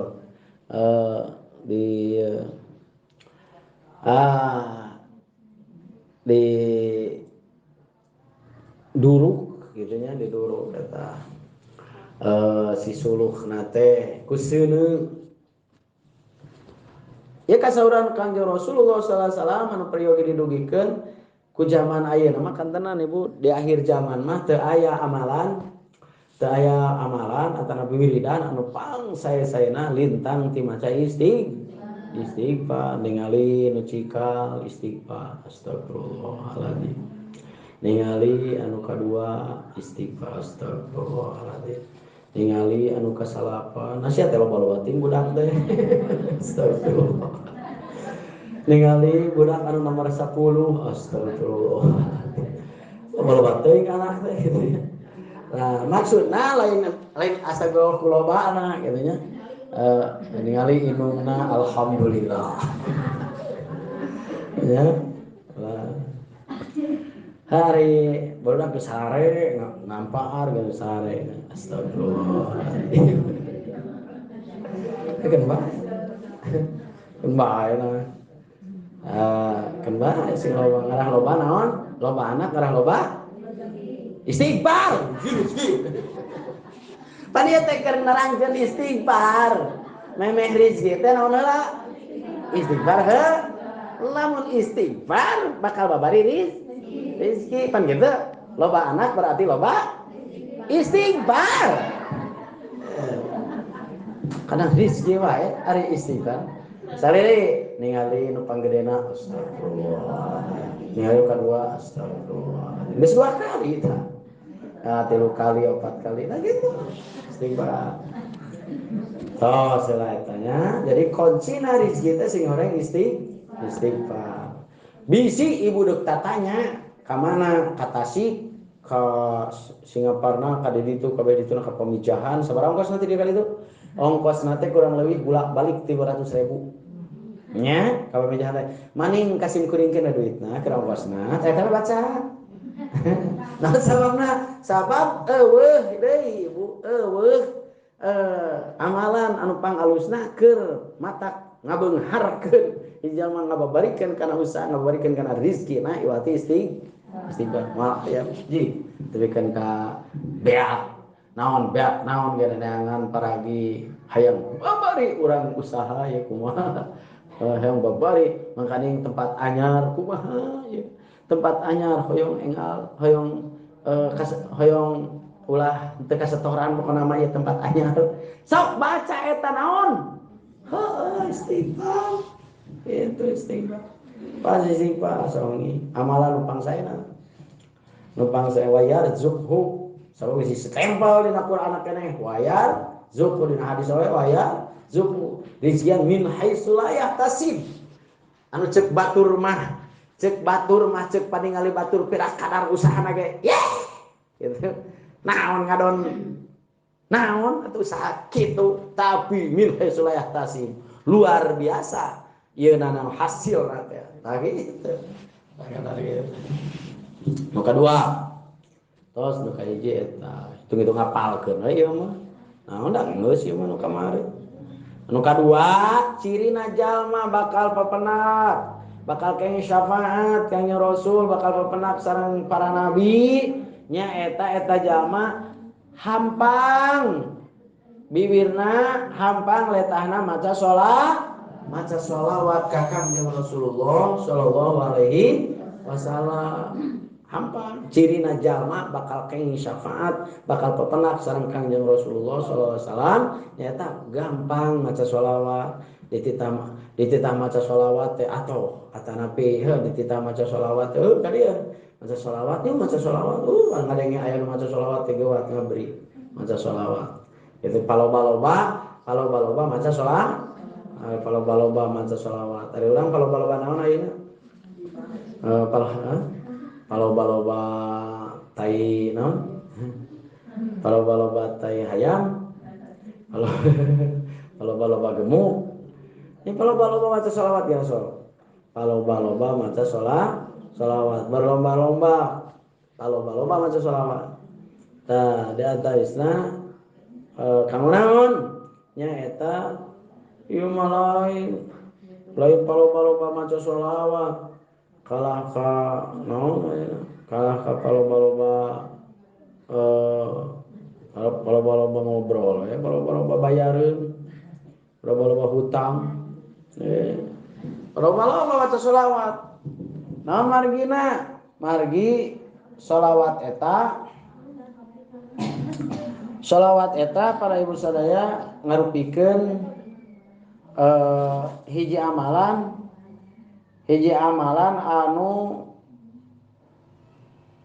di duruk gitu nya, diduruk eta si suluhna teh ku seuneu. Ya kasauran Kangjeng Rasulullah sallallahu alaihi wasallam anu peryogi didugikeun ku zaman ayeuna mah kantenan Ibu, di akhir zaman mah teu aya amalan, teu aya amalan atanapi wiridan anu pang sae-saena lintang ti maca istighfar, ningali nu cikal istighfar astagfirullahaladzim, ningali anu kadua istighfar astagfirullahaladzim, ningali anu kasalapan nasihat teh loba-loba ting budak teh astagfirullah, ningali budak anu nomor 10 astagfirullah, loba-loba teuing anak teh gitu ya. Nah maksudna lain lain astagfirullah kulobana gitu nya. Ningali inungna alhamdulillah. Ya. Lah. Hari barudak geus sare ngampaar geus sare. Astagfirullah. Keun bae. Keun bae nah. Keun bae sing loba ngarah loba naon? Loba anak ngarah loba Istighfar. Pan ieu teh keur nerangkeun istighfar. Memeh rezeki teh naon heula? Istighfar heuh. Lamun istighfar bakal babari rezeki pan kitu. Loba anak berarti loba istighfar. Kadang rezeki wae ari istighfar. Salili ningali nu panggedena astagfirullah. Ningali kadua astagfirullah. Geus 2 kali tah. Nah, 3 kali, 4 kali nah gitu. Istighfar. Toh salah etanya. Jadi kuncina rezeki teh sing horeng istighfar. Bisi ibu dek tatanya ka mana? Ka Tasik, ka Singaparna, ka ditu, ka ditu ka Pamijahan, sabaraha ongkos nanti di kali itu? Ongkos nanti kurang lebih bolak-balik 300.000. Nya, ka Pamijahan teh. Maning kasim kuringkeun duitna keur ongkosna, eta baca. Nah sababna, sabab eueuh deui ibu, eueuh amalan anu pangalusna keur matak ngabeungharkeun jalma ngababarikeun kana usaha, ngababarikeun kana rezekina iwati istighfar. Maaf ya, ji, tebikeun ka beak. Naon beak naon ge neangan paragi hayang babari urang usaha ya kumaha. Hayang babari mangkaning tempat anyar kumaha ya. Tempat anyar hoyong enggal, hoyong hoyong ulah teu kasetoran pokona mah ieu tempat anyar. Sok baca eta naon? Heuh istighfar. Itu istighfar. Pas istighfar songi amalan nupang saena. Nupang sae wayar zukhu. Sabab isi stempel dina Quran keneh wayar zukhu dina hadis we wayar zukhu rizkian min haitsu la yahtasib. Anu cek batur mah, cek batur mah cek paningali batur pira kadar usahana ge. Yeh. Gitu. Naon ngadon naon atuh usaha kitu tapi min haitsu la yahtasib. Luar biasa. Ieu nanam hasil teh. Tah kitu. Tah kitu. Nu kadua. Tos nu kahiji eta hitung-hitung hafalkeun we ieu mah. Naon da geus ieu mah nu kamari. Nu kadua cirina jalma bakal papenak, bakal kenging syafaat kangge Rasul, bakal papenak sareng para nabi nya eta eta jalma hampang bibirna, hampang letahna maca sholat, maca sholawat ka Kangjeng Rasulullah sallallahu alaihi wasallam. Hampang cirina jalma bakal kenging syafaat, bakal pepenak sareng Kangjeng Rasulullah sallallahu alaihi wasallam nyaeta gampang maca sholawat, dititah maca sholawat teh atau atanapi heuh dititah maca sholawat heuh ka dieu maca sholawat ieu maca sholawat ngadenge aya nu maca sholawat teh geuwat ngabri maca sholawat itu paloba-loba paloba-loba maca sholawat paloba-loba maca sholawat ari urang paloba-loba naon ayeuna paloba-loba tai naon paloba-loba tai hayam paloba-loba gemuk ini paloba-loba maca sholawat ya Rasul paloba-loba maca sholawat berlomba-lomba paloba-loba maca sholawat tah di antawisna kanggo naon nya eta ieu mah lain lain paloba-loba maca sholawat kalah ka naon kalah ka paloba-loba paloba-loba ngobrol ya paloba-loba bayareun paloba-loba hutang paloba-loba maca sholawat naon margina margi sholawat eta sholawat eta para ibu sadaya ngarupikeun hiji amalan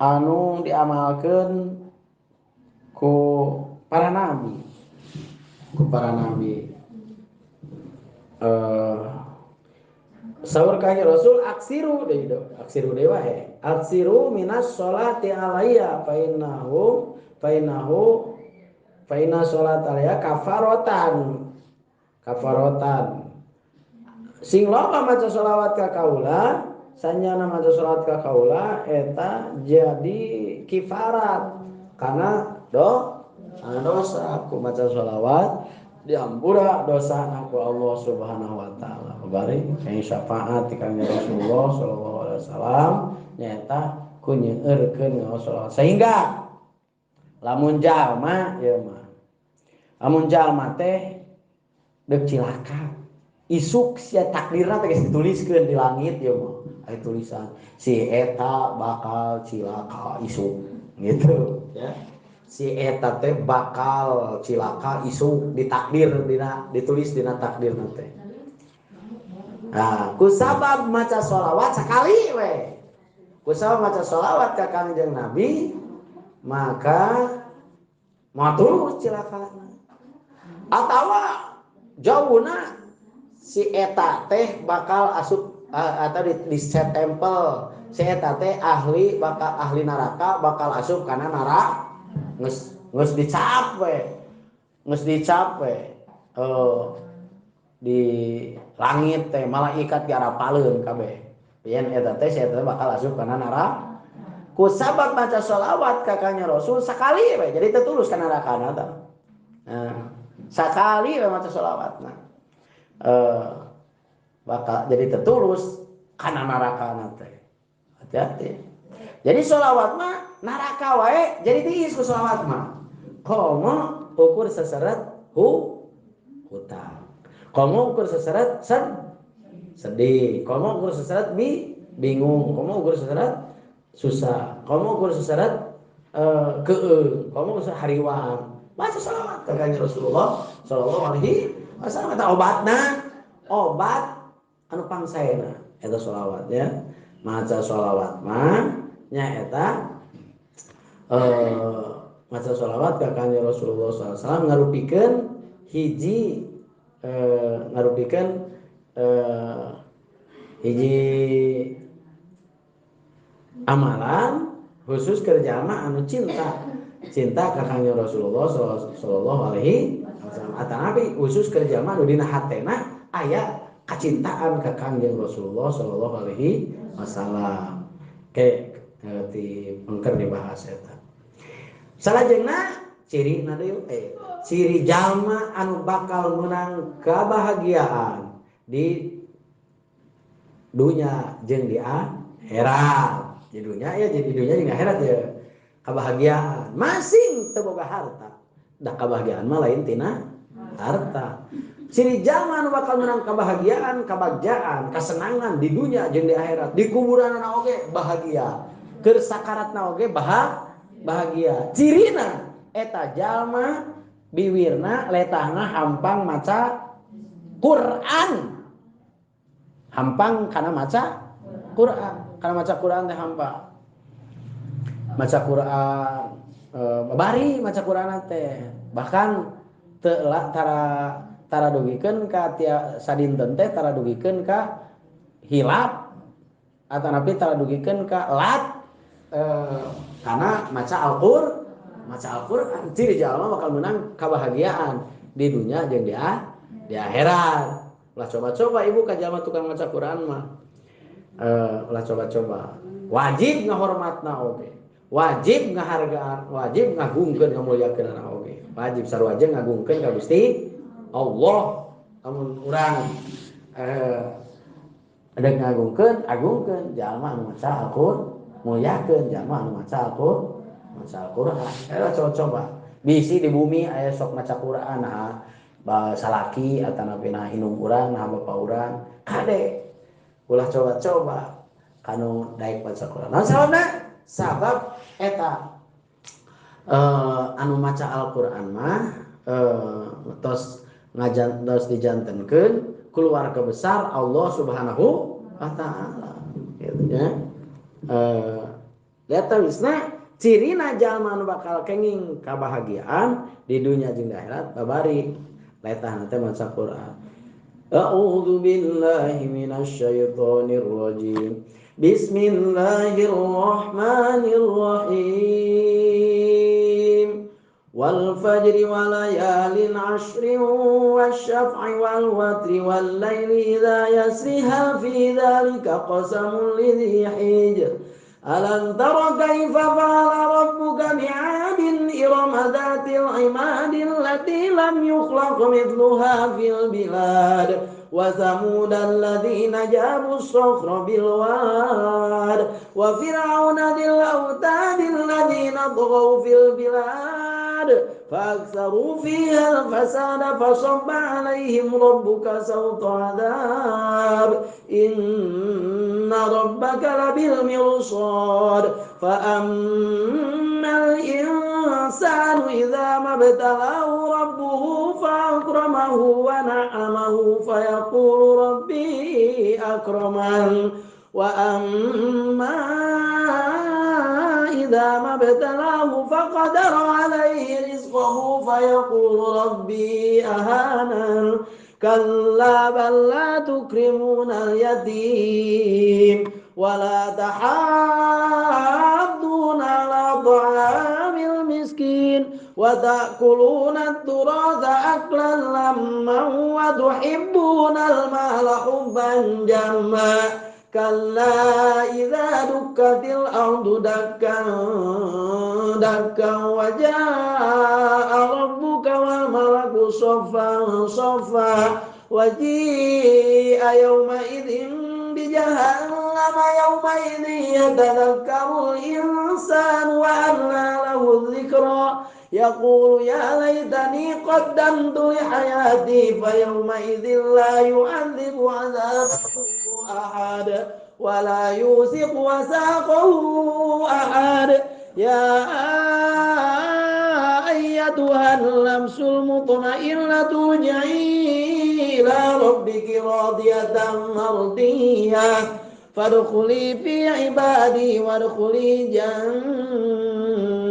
anu diamalkeun ku para nabi saur ka Rasul aksiru deui aksiru deui wae aksiru minas sholati alayya fa innahu fa inna sholat alayya kafarotan sing loba maca sholawat ka kaula sanyana maca sholawat ka kaula eta jadi kifarat karena dosa aku maca sholawat diampura dosa aku Allah Subhanahu wa taala. Bari yang syafaat ti Kangjeng Rasulullah sallallahu alaihi wasallam nyaeta ku nyeueurkeun ngaos sholawat sehingga Lamun jalma ieu mah. Lamun jalma teh deuk cilaka. Isuk sia takdirna teh geus dituliskeun di langit ieu mah. Aya tulisan si eta bakal cilaka isuk gitu ya. Si eta teh bakal cilaka isuk ditakdir dina ditulis dina takdirna teh. Nah, kusabab maca sholawat sakali we. Kusabab maca sholawat ka Kangjeng Nabi maka moal tulus cilakana. Atawa jauhna si eta teh bakal asup atau di setempel si eta teh ahli bakal ahli neraka bakal asup kana neraka geus geus dicap we. Geus dicap we. Di langit teh malaikat diarapaleun kabeh. Yen eta teh si eta bakal asup kana neraka. Ku sabab maca sholawat ka Kangjeng Rasul sakali we jadi teu tulus kana nerakana tah. Nah, sakali we maca sholawatna. Bakal jadi tertulus kana nerakana teh. Hati-hati. Jadi sholawat mah neraka wae jadi tiis ku sholawat mah. Komo ukur seseret hutang. Komo ukur seseret sedih. Komo ukur seseret bingung. Komo ukur seseret susah. Komo ukur seseret keung. Komo ukur hariwang. Baca sholawat ka Kangjeng Rasulullah sallallahu alaihi wasallam eta obatna. Obat anu pangsaena eta sholawat ya. Maca sholawat mah nya eta maca sholawat ka Kangjeng Rasulullah sallallahu alaihi wasallam ngarupikeun hiji ngarupikeun hiji amalan khusus keur jalma anu cinta cinta ka Kangjeng Rasulullah sallallahu alaihi wasallam atanapi khusus keur jalma anu dina hatena aya kacintaan ka Kangjeng Rasulullah sallallahu alaihi wasallam. Ke ti pengker dibahas eta. Salajengna ciri na deui ciri jalma anu bakal menang kebahagiaan di dunya jeung di akhirat. Di dunya ya jadi dunya jeung akhirat ya kebahagiaan. Masing teu boga harta. Da kebahagiaan mah lain tina harta. Ciri jalma anu bakal menang kebahagiaan, kebagjaan, kesenangan di dunia jeung di akhirat. Di kuburanna oge bahagia. Keur sakaratna oge bahagia. Cirina eta jalma biwirna letahna hampang maca Quran. Hampang kana maca Quran. Kana maca Quran teh hampang. Maca Quran bari maca Quran teh. Bahkan teu tara dugikeun ka tia sadinten teh tara dugikeun ka hilap atanapi tara dugikeun ka lat karena maca Al-Qur'an ciri jalma bakal menang kebahagiaan di dunia jeung di akhirat. Ulah coba-coba ibu ka jalma tukang maca Quran mah. Ulah coba-coba. Wajib ngahormatna oge. Wajib ngahargaan, wajib ngagungkeun ngamuliakeun oge. Wajib sarua jeung ngagungkeun ka Gusti Allah. Lamun urang ada ngagungkeun, agungkeun jalma anu maca Al-Qur'an, muliakeun jalma anu maca Al-Qur'an. Ayo coba-coba. Bisi di bumi aya sok maca Qur'an nah salaki atanapi nah indung urang, nah bapa urang, kade. Ulah coba-coba kanu daek maca Qur'an. Naon sababna? Sabab eta anu maca Al-Qur'an mah tos ngajan tos dijantenkeun keluarga besar Allah Subhanahu wa taala gitu nya. Lihat wisna cirina jalma anu bakal kenging kabahagiaan di dunia jeung di akhirat babari letahna teh maca Quran. A'udzu billahi minasyaitonir rajim. Bismillahirrahmanirrahim. Wal fajri wa layalin ashrin wasyaf'i wal watri wal laili idza yasri hal fi dzalika qasamun lidzi hijr. Alam tara kaifa fa'ala rabbuka bi'adin irama dzatil imadil lati lam yukhlaq mithluha fil bilad wa thamudal ladzina jabu as-sakhra bil wad wa fir'auna dzil autadil ladzina taghaw fil bilad فأكثروا فيها الفساد فصب عليهم ربك سوط عذاب إن ربك لبالمرصاد فأما الإنسان إذا ما ابتلاه ربه فأكرمه ونعمه فيقول ربي أكرمن وأما إذا ما ابتلاه فقدر عليه رزقه فيقول ربي أهانن كلا بل لا تكرمون اليتيم ولا تحاضون على طعام المسكين وتأكلون التراث أكلا لما وتحبون المال حبا جما كلا إذا دكت الأرض دكا دكا وجاء ربك والملك صفا صفا وجيء يومئذ بجهنم يومئذ يتذكر الإنسان وأنى له الذكرى يقول يا ليتني قدمت لحياتي فيومئذ لا يعذب عذابه أحد ولا يوثق وثاقه أحد يا أيتها النفس المطمئنة ارجعي إلى ربك راضية مرضية فادخلي في عبادي وادخلي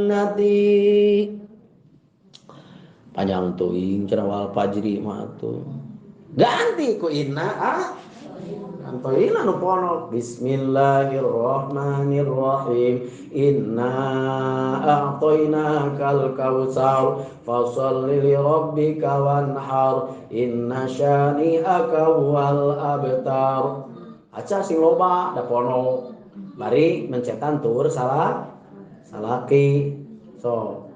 جنتي. Panjang teuing cenah wal fajri mah atuh. Ganti ku inna ah. Antoina nu pono. Bismillahirrahmanirrahim. Inna a'tainakal kautsar fasholli li rabbika wanhar inna syani'aka huwal abtar. Aca sing loba da pono. Bari mencetan tur salah salaki. So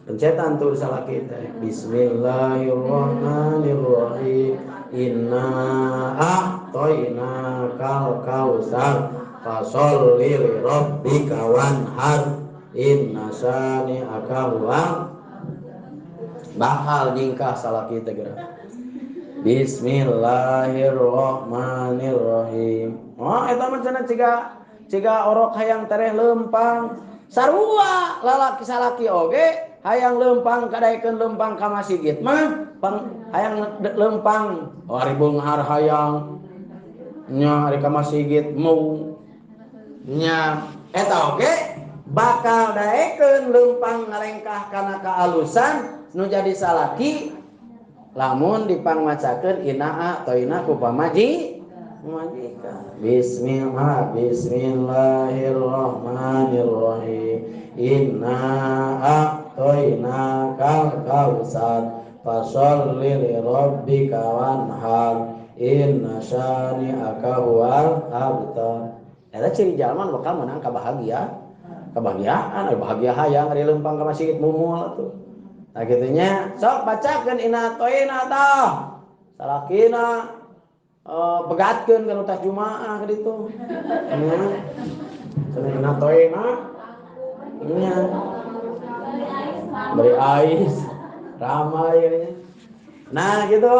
pencetan tur salaki teh. Bismillahirrahmanirrahim. Inna a'tainakal kautsar fasholli li rabbika wanhar inna syani'aka huwal bakal nyingkah salaki teh geura. Bismillahirrahmanirrahim. Oh eta mah cenah ciga orok hayang tereh leumpang. Sarua lalaki salaki oge hayang leumpang kadaekeun leumpang ka masjid mah pang hayang leumpang oh ari beunghar hayang nya ari ka masjid mau nya eta oge bakal daekeun leumpang ngalengkah kana kaalusan nu jadi salaki lamun dipangmacakeun inaa toina ku pamaji majikan. Bismillah bismillahirrahmanirrahim. Inna a'tainakal kautsar fasholli li rabbika wanhar inna syani'aka huwal abtar. Eta ciri jalma bakal meunang kabahagia. Kebahagiaan, ari bahagia hayang ari leumpang ka masjid mumul atuh. Nah kitu nya sok bacakeun inna a'taina tah. Salakina pegatkeun kana tas Jumaah ka ditu. Nya. Cenah inna a'taina nya. Beri ais ramai kayaknya. Nah gitu.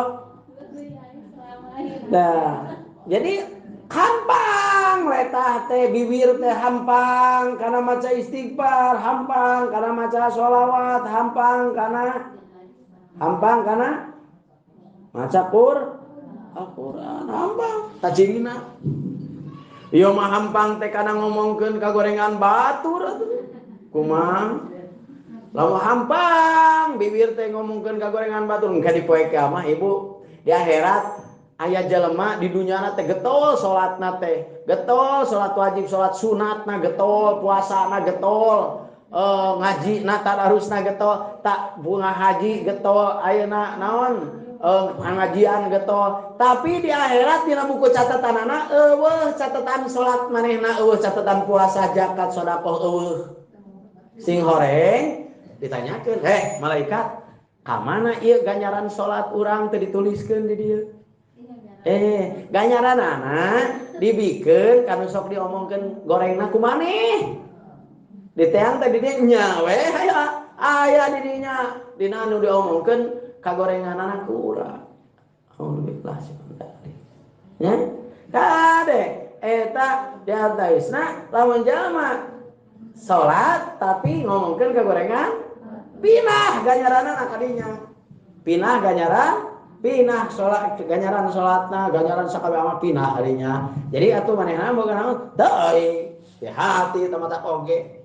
Nah, jadi hampang letah teh bibir teh hampang karena maca istighfar, hampang karena maca sholawat, hampang karena maca Al-Qur'an, hampang tacirina. Ieu mah hampang teh kana ngomongkeun ka gorengan batur atuh. Kumaha? Lamun hampang bibir teh ngomongkeun ka gorengan batur engke di poe kiamah ibu di akhirat aya jelema di dunyana teh getol salatna teh, getol salat wajib, salat sunatna getol, puasana getol, ngajina tadarusna getol, tak bunga haji getol, ayeuna naon? Pengajian getol, tapi di akhirat dina buku catatanana eueuh catatan salat manehna, eueuh catatan puasa, zakat, sedekah eueuh. Sing horeng ditanyakeun, "Heh malaikat, ka mana ieu ganjaran salat urang teu dituliskeun di dieu?" Ganjaranana dibikeun kanu sok diomongkeun gorengna ku maneh. Diteang teh di dieu nya we aya aya di dinya dina anu diomongkeun kagorenganana ku urang. Alhamdulillah ya. Kade eta diantawisna lamun jalma salat tapi ngomongkeun kagorengan pinah ganjaranana kadinya. Pinah ganjaran, pinah salat, ganjaran salatna, ganjaran sakabeh amal pinah harinya. Jadi atuh manehna boga naon? Teu di hati teh mata oge.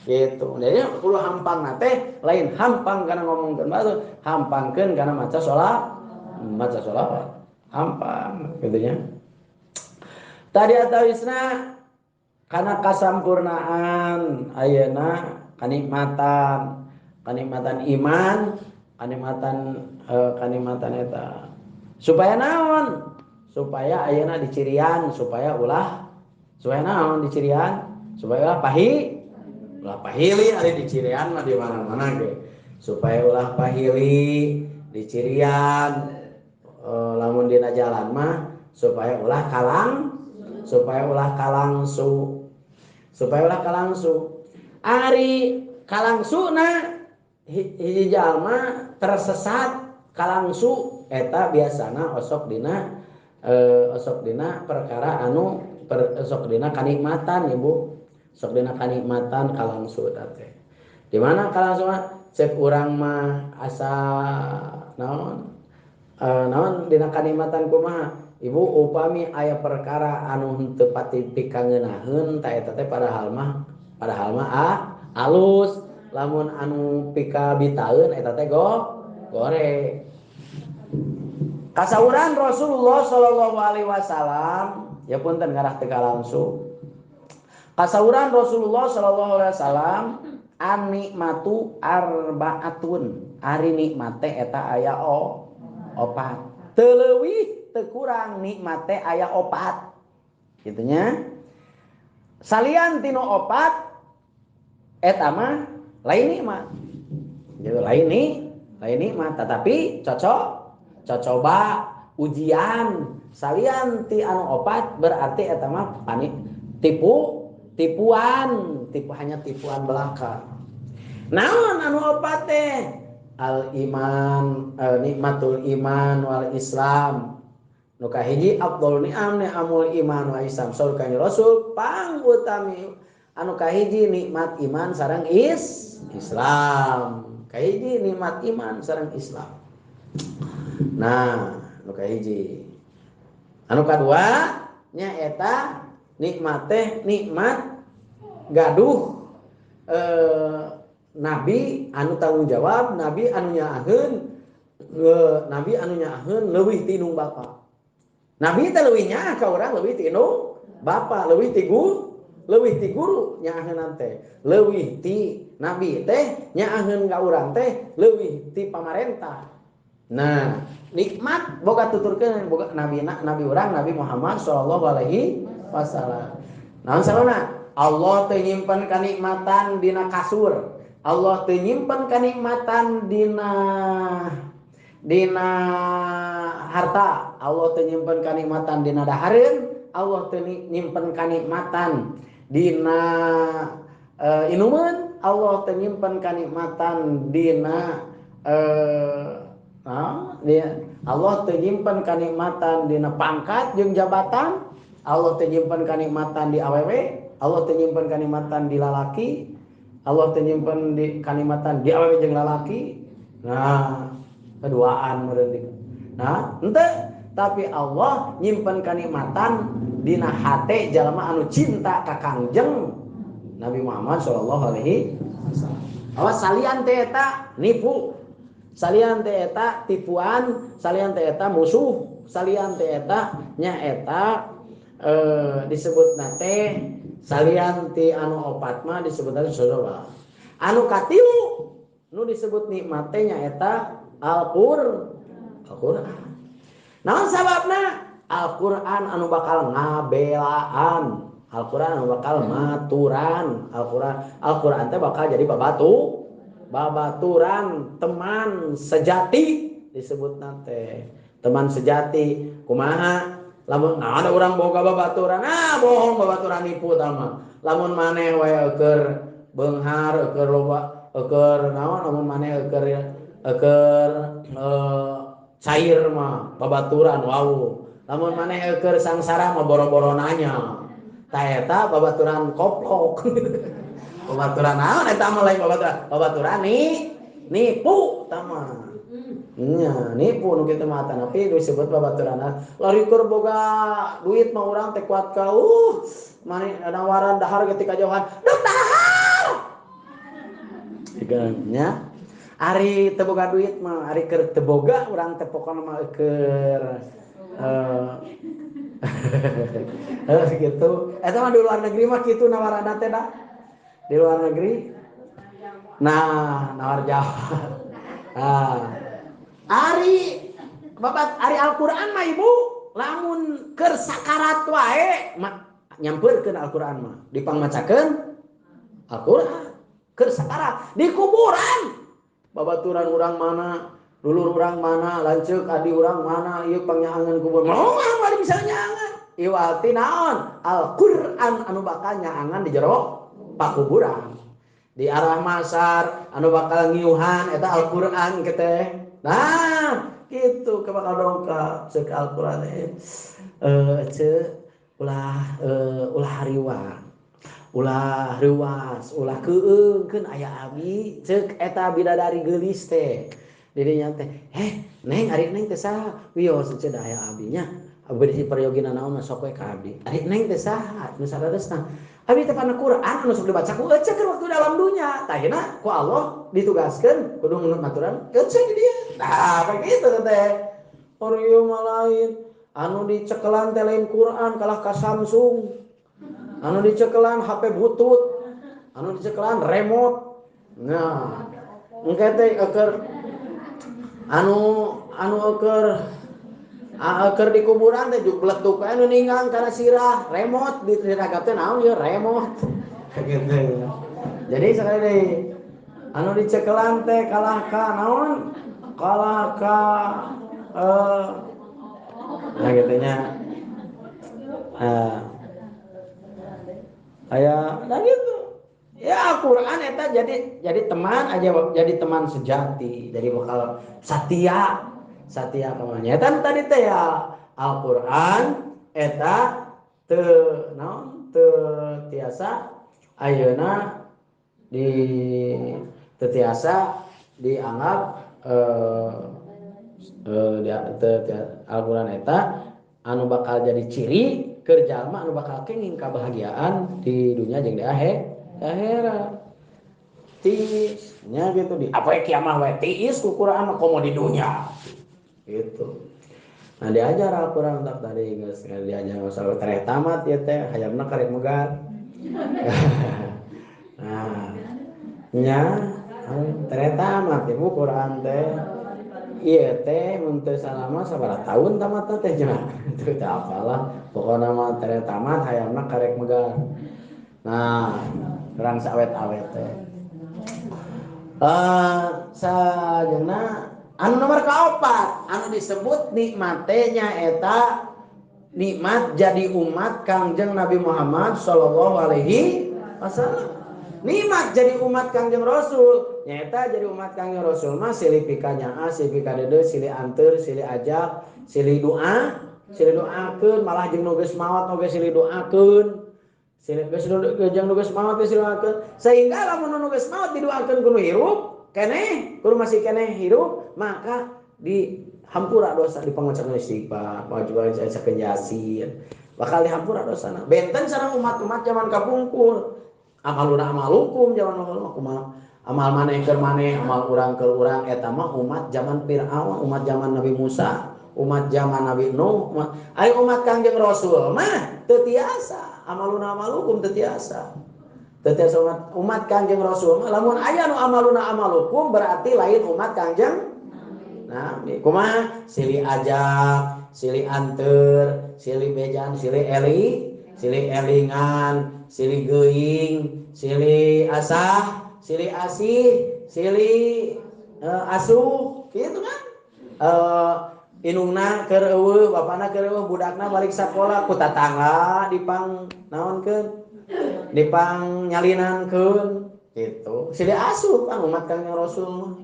Gitu. Jadi kudu hampang teh lain hampang kana ngomongkeun batur, hampangkeun kana maca salat, maca sholawat. Hampang gitu nya. Tadi atawisna kana kasampurnaan ayeuna kanikmatan, kanikmatan iman, kanikmatan kanikmatan eta. Supaya naon? Supaya ayeuna dicirian, supaya ulah supaya naon dicirian? Supaya ulah pahi, ulah pahili ari dicirian mah di mana-mana ge. Supaya ulah pahili dicirian lamun dina jalan mah supaya ulah kalang, supaya ulah kalangsu, supaya ulah kalangsu. Ari kalangsuna hiji jalma tersesat kalangsu eta biasana osok dina perkara anu osok dina kanikmatan ibu, osok dina kanikmatan kalangsu teh. Di mana kalangsu mah cek urang mah asa naon naon dina kanikmatan kumaha ibu upami aya perkara anu henteu pati pikangeunaheun ta eta teh padahal mah alus, lamun anu pikabitaeun eta teh goreng. Kasauran Rasulullah sallallahu alaihi wasallam, ya punten ngarah teu langsung. Kasauran Rasulullah sallallahu alaihi wasallam an-nikmatu arbaatun. Ari nikmat teh eta aya opat. Teu leuwih teu kurang nikmat teh aya opat. Kitu nya. Salian tinu opat eta mah lain nikmat. Gitu lain nih, lain nikmat tetapi cocok coba ujian. Salian ti anu opat berarti eta mah panik tipu tipuan, tipu hanya tipuan belaka. Naon anu opat teh? Al iman, nikmatul iman wal Islam. Nu kahiji afdhal ni'am ni'amul iman wa Islam. Saur kanjeng Rasul pangutami anu kahiji nikmat iman sareng Islam. Kahiji nikmat iman sareng Islam. Nah, anu kahiji. Anu kadua nya eta nikmat teh nikmat gaduh nabi anu tanggung jawab, nabi anu nyaaheun, nabi anu nyaaheun leuwih ti indung bapa. Nabi teh leuwih nyaah ka urang leuwih ti indung bapa, leuwih ti guru, leuwih ti guru nyaaheunna teh, leuwih ti nabi teh nyaaheun ka urang teh leuwih ti pamarentah. Nah, nikmat boga tuturkeun boga nabi nabi urang Nabi Muhammad sallallahu alaihi wasallam. Naon sababna? Allah teu nyimpen kanikmatan dina kasur. Allah teu nyimpen kanikmatan dina harta. Allah teu nyimpen kanikmatan dina dahareun. Allah teu nyimpen kanikmatan dina inuman. Allah teu nyimpen kanikmatan dina Allah teu nyimpen kanikmatan dina pangkat jeung jabatan. Allah teu nyimpen kanikmatan di awewe. Allah teu nyimpen kanikmatan di lalaki. Allah teu nyimpen di kanikmatan di awewe jeung lalaki. Nah, keduaan meureun. Nah, henteu, tapi Allah nyimpen kanikmatan dina hate jalma anu cinta ka Kangjeng Nabi Muhammad sallallahu alaihi wasallam. Awas salian teh eta nipu. Salian teh eta tipuan, salian teh eta musuh, salian teh eta nya eta disebutna teh salian ti anu opat mah disebutna sodoba. Anu katilu nu disebut nikmat teh nya eta Al-Qur'an. Naon sababna? Al-Qur'an anu bakal ngabelaan, Al-Qur'an anu bakal maturan, Al-Qur'an teh bakal jadi babaturan teman sejati disebutna teh. Teman sejati kumaha? Lamun nah ada urang boga babaturan, ah bohong babaturan nipu tah mah. Lamun maneh wae keur beunghar, keur loba, keur naon, lamun maneh keur cair mah babaturan wau. Lamun maneh keur sangsara mah boro-boro nanya. Tah eta babaturan koplok. Babaturan naon eta mah lain babaturan. Babaturan nipu tah mah. Nya nipu nu kitu mah tapi disebut babaturan. Lari keur boga duit mah urang teh kuat ka maneh nawaran dahar ketika jauhan. Duk dahar. Nya ari teu boga duit mah ari keur teu boga urang teh pokona mah keur gitu. Eta mah di luar negeri mah kitu nawaranna teh da. Di luar negeri. Nah, nawar Jawa. Ah. Ari babat ari Al-Qur'an mah ibu lamun keur sakarat wae nyampeurkeun Al-Qur'an mah dipangmacakeun Al-Qur'an keur sakarat di kuburan babaturan urang mana dulur urang mana lanceuk adi urang mana ieu pangnyaangan kubur moal bari bisa nyaangan iwati naon Al-Qur'an anu bakal nyaangan di jero pakuburan di arah masar anu bakal ngiuhan eta Al-Qur'an teh. Nah, gitu ke bakal dongkap ceuk Al-Qur'an ceuk ulah ulah hariwang. Ulah reuas, ulah keueungkeun aya abi ceuk eta bidadari geulis teh. Didinya teh, "Heh, Neng, ari Neng teh saha?" Wios ceuk da aya abi nya. Abdi peryogi naon sok we ka abdi. Ari Neng teh saha? Nu saleresna. Abi teh kana Quran anu sok dibaca ku ece keur waktu dalam dunya. Tahina ku Allah ditugaskeun kudu nunut aturan ece di dia. Nah, begitu teh. Ieu mah lain anu dicekelan teh lain Quran kalah ka Samsung. Anu dicekelan HP butut. Anu dicekelan remote. Nah, engke teh keur anu keur keur di kuburan teh jubletuk anu ninggang kana sirah remote diragap teh naon ieu remote gitu. Jadi sekali deui anu dicekelan teh kalah ka naon kalah ka nah gitu nya. Aya nah gitu. Ya Al-Qur'an eta jadi teman aja, jadi teman sejati, jadi bakal satia satia kemana? Eta tadi teh ya Al-Qur'an eta teu naon teu tiasa ayeuna di teu tiasa dianggap Al-Qur'an eta anu bakal jadi ciri keur jalma anu bakal kenging kabahagiaan di dunia jeung di akhirat. Tiis nya gitu di apa kiamah we tiis ku Qur'an komo di dunia. Gitu. Nah diajar Al-Qur'an tak tadi geus diajar masalah tereh tamat ieu teh hayamna karek megat. Nah, nya tereh tamat ibu Qur'an teh. Ieu teh mun teu salah mah sabaraha tahun tamatna teh cenah. Teu apalah pokona mah tereh tamat hayamna karek megat. Nah, urang saawet-awet teh. Sajengna anu nomor kaopat anu disebut nikmatnya eta nikmat jadi umat Kangjeng Nabi Muhammad sallallahu alaihi wasallam. Nikmat jadi umat Kangjeng Rasul nyaeta jadi umat Kangjeng Rasul mah silih pikanyaa, silih pikadede, silih anteur, silih ajak, silih doa, silih doakeun malah jeung nu geus maot oge silih doakeun. Silih geus jeung nu geus maot silih doakeun sehingga lamun nu geus maot didoakeun kudu hirup keneh, kudu masih keneh hirup, maka dihampura dosa dipangucapkeun istighfar, wajib bacakeun yasin, bakal dihampura dosana. Benten sareng umat-umat zaman kapungkur. Amaluna amalukum zaman baheula kumaha? Amal maneh keur maneh, amal urang keur urang eta mah umat zaman Firaun, umat zaman Nabi Musa, umat zaman Nabi Nuh, umat ari umat Kangjeng Rasul mah teu tiasa, amaluna amalukum teu tiasa. Teu tiasa umat Kangjeng Rasul mah lamun aya nu amaluna amalukum berarti lain umat Kangjeng Nabi. Kumaha? Silih ajak, silih anteur, silih bejan, silih eli, silih elingan, silih geuing, silih asah, silih asih, silih asuh, gitu kan? Inungna keur eueuh, bapana keur eueuh, budakna balik sakola ku tatangga dipang naonkeun? Dipang nyalinankeun gitu. Silih asuh pan umat Kangjeng Rasul.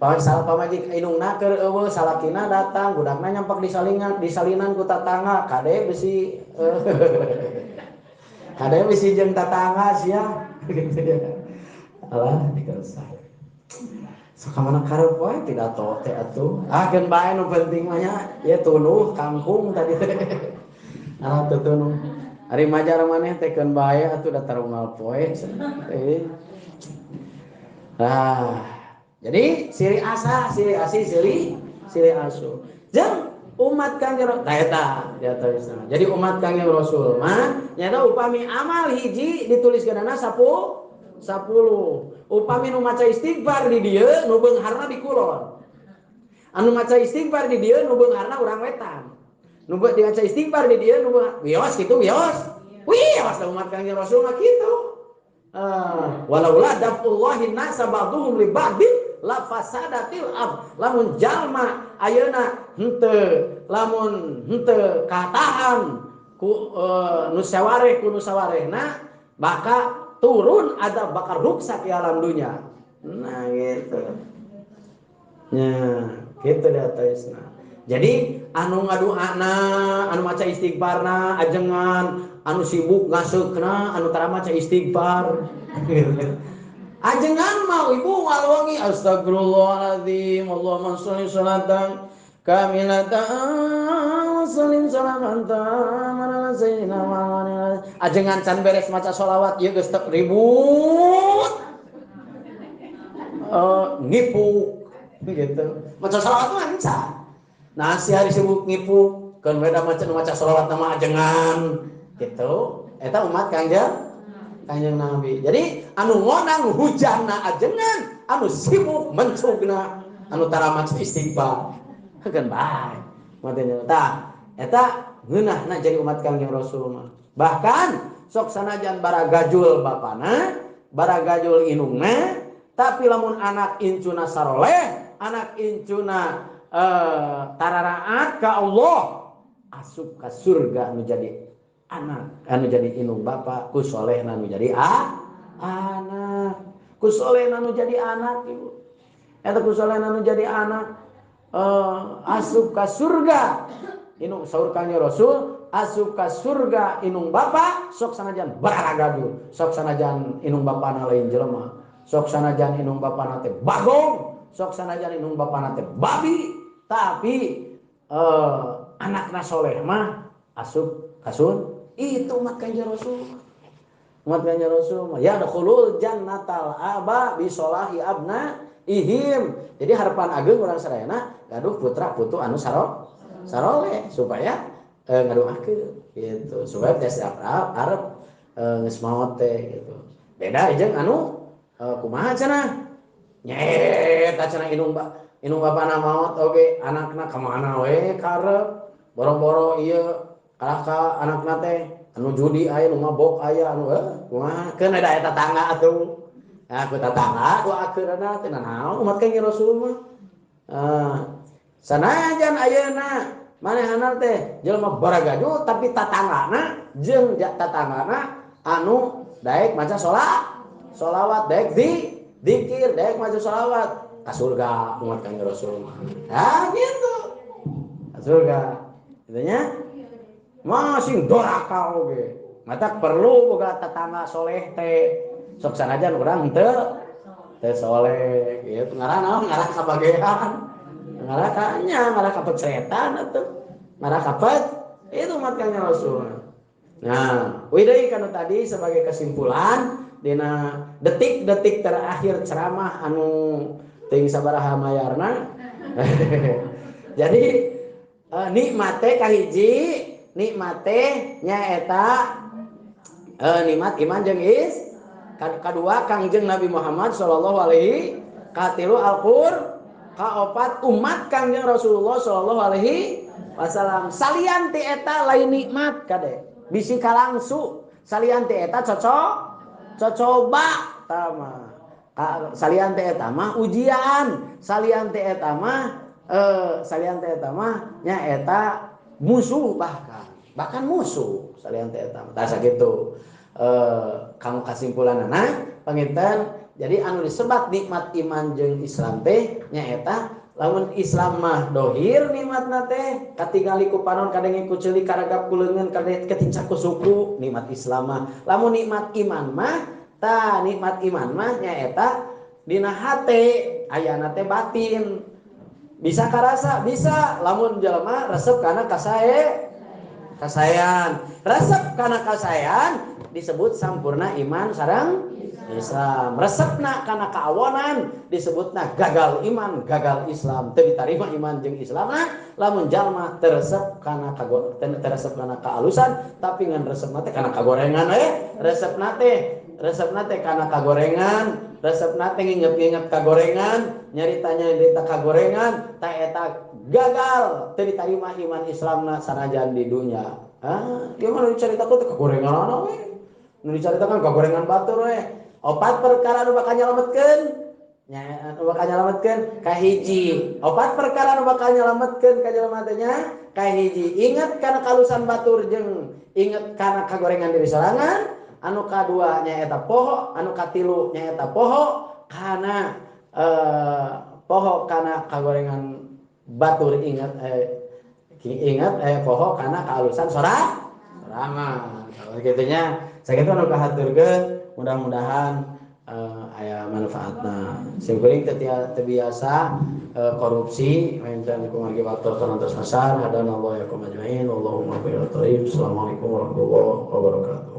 Salah pamajik inungna keur eueuh, salakina datang, budakna nyampak disalingan, disalinan ku tatangga, kade besi kade besi jeung tatangga sia gitu ya. Alah dikeresah. Sok kamana karep wae pidato teh atuh. Ah keun bae nu penting mah nya, ieu tunuh kangkung tadi teh. Alah teu tunuh. Ari majar maneh teh keun bae atuh da tarunggal poe. Ah, jadi silih asah, silih asih, silih asuh. Jeung umat Kangjeng tah eta diatasna. Jadi umat Kangjeng Rasul mah nyaeta upami amal hiji dituliskeunana 10. Upami nu maca istighfar di dieu nu beungharna di kulon. Anu maca istighfar di dieu nu beungharna urang wetan. Nu dimaca istighfar di dieu nu wios kitu wios. Wios umat Kangjeng Rasul mah kitu. Walaula dafullahi nasa ba'duhum li ba'din la fasadatil ard. Lamun jalma ayeuna henteu lamun henteu katahan ku nu sawareh ku nu sawarehna maka turun ada bakal ruksak di alam dunia. Nah gitu. Nah, gitu dataisna. Jadi anu ngaduana, anu maca istighfarna ajengan, anu sibuk ngaseukna, anu tara maca istighfar. Ajengan mah ibu ngalwangi astagfirullahaladzim, Allahumma sholli sholatan kamilatan salim salaman tamana sayyidina Muhammad. Ajengan can beres maca sholawat ieu geus ribut. Ngipuk gitu. Maca sholawat mah encan. Nah si hari sibuk ngipuk keun we da maca nu maca sholawat nama ajengan gitu. Eta umat Kangjeng Nabi. Jadi anu ngonang hujanna ajengan, anu sibuk mencugna, anu tara maca istighfar. Keun bae. Matanya tah eta ngeunahna jadi umat Kangjeng Rasul mah. Bahkan sok sanajan baragajul bapana, baragajul inungna, tapi lamun anak incuna saroleh, anak incuna tararaat ka Allah, asup ka surga nu jadi anak, anu jadi inung bapa, ku solehna nu jadi anak, ku solehna nu jadi anak ibu. Eta ku solehna nu jadi anak. Asup ka surga inung saur Kangjeng Rasul, asup ka surga inung bapa sok sanajan baragajul, sok sanajan inung bapana lain jelema, sok sanajan inung bapana teh bagong, sok sanajan inung bapana teh babi, tapi anakna soleh mah asup ka surga. Itu umat Kangjeng Rasul. Umat Kangjeng Rasul mah ya dakhulul jannatal aba bi solahi abna ihim. Jadi harapan ageung urang sadayana gaduh putra putu anu saroleh supaya ngadoakeun gitu, supaya teh arep geus maot teh gitu. Beda jeung anu kumaha cenah nyaeta cenah inung bapana maot oge anakna ka mana we karep boro-boro ieu kalah ka anakna teh anu judi aya nu mabok aya anu kumaha keun da eta tetangga atuh. Nah, ku tatangga doakeunana teh naon umat Kangjeng Rasul mah. Sanajan ayeuna manehna teh jelema baragajul tapi tatanggana jeung tatanggana anu daek maca sholawat, daek dikir, daek maca sholawat ka surga umat Kangjeng Rasul mah. Ah gitu. Ka surga. Kitu nya. Masing doraka oge. Matak perlu boga tatangga soleh teh. Sok sanajan urang teu teu soleh gitu, ngarah naon, ngarah kabagean, ngarah kanya, ngarah kapeceretan atuh, ngarah kapet itu umat Kangjeng Rasul. Nah, deui kanu tadi sebagai kesimpulan dina detik-detik terakhir ceramah anu teuing sabaraha mayarna. Jadi nikmate kahiji, nikmate nyaeta nikmat iman jeung is. Kedua Kangjeng Nabi Muhammad sallallahu alaihi, katilu Kaopat umat Kangjeng Rasulullah sallallahu alaihi wasallam. Salian ti eta lain nikmat kade. Bisi kalangsu. Salian ti eta cocok cocoba tama. Salian ti eta mah ujian, salian ti eta mah salian ti eta mah nya eta musuh bahkan musuh salian ti eta mah. Tah sakitu. Kamu kasimpulanana panginten jadi anu disebat nikmat iman jeung Islam teh nyaeta lamun Islam mah dohir nikmatna teh katingali ku panon kadenge ku ceuli karagap ku leungeun katincak ku suku nikmat Islam mah. Lamun nikmat iman mah tah nikmat iman mah nyaeta dina hate ayana teh batin. Bisa karasa bisa lamun jelema resep kana kasae kasayan. Resep kana kasayan disebut sampurna iman sareng Islam. Resepna kana kaawonan disebutna gagal iman, gagal Islam. Teu ditarima iman jeung Islamna lamun jalma teu resep kana resep kana kaalusan tapi ngan resepna teh kana kagorengan we. Resepna teh kana kagorengan, resepna teh nginget-nginget kagorengan, nyarita-nyarita kagorengan, ta eta gagal teu ditarima iman Islamna sanajan di dunya. Ah, ieu mah nu dicaritakeun teh kagorenganana we. Nu dicaritakeun kagorengan batur we. Opat perkara nu bakal nyalametkeun nya nu bakal nyalametkeun kahiji. Opat perkara nu bakal nyalametkeun ka jelema teh nya kahiji. Ingat kana kalusan batur jeung inget kana kagorengan diri sorangan. Anu kadua nyaeta poho, anu katilu nyaeta poho kana poho kana kagorengan batur ingat ingat poho kana kaalusan sorangan. Kalau kitu nya sakitu anu kahaturkeun. Mudah-mudahan aya manfaatna. Sim kuring teu biasa korupsi, minta kumargi waktu terus asar. Hadanallahu wa iyyakum ajmain. Wallahumma. Assalamualaikum warahmatullahi wabarakatuh.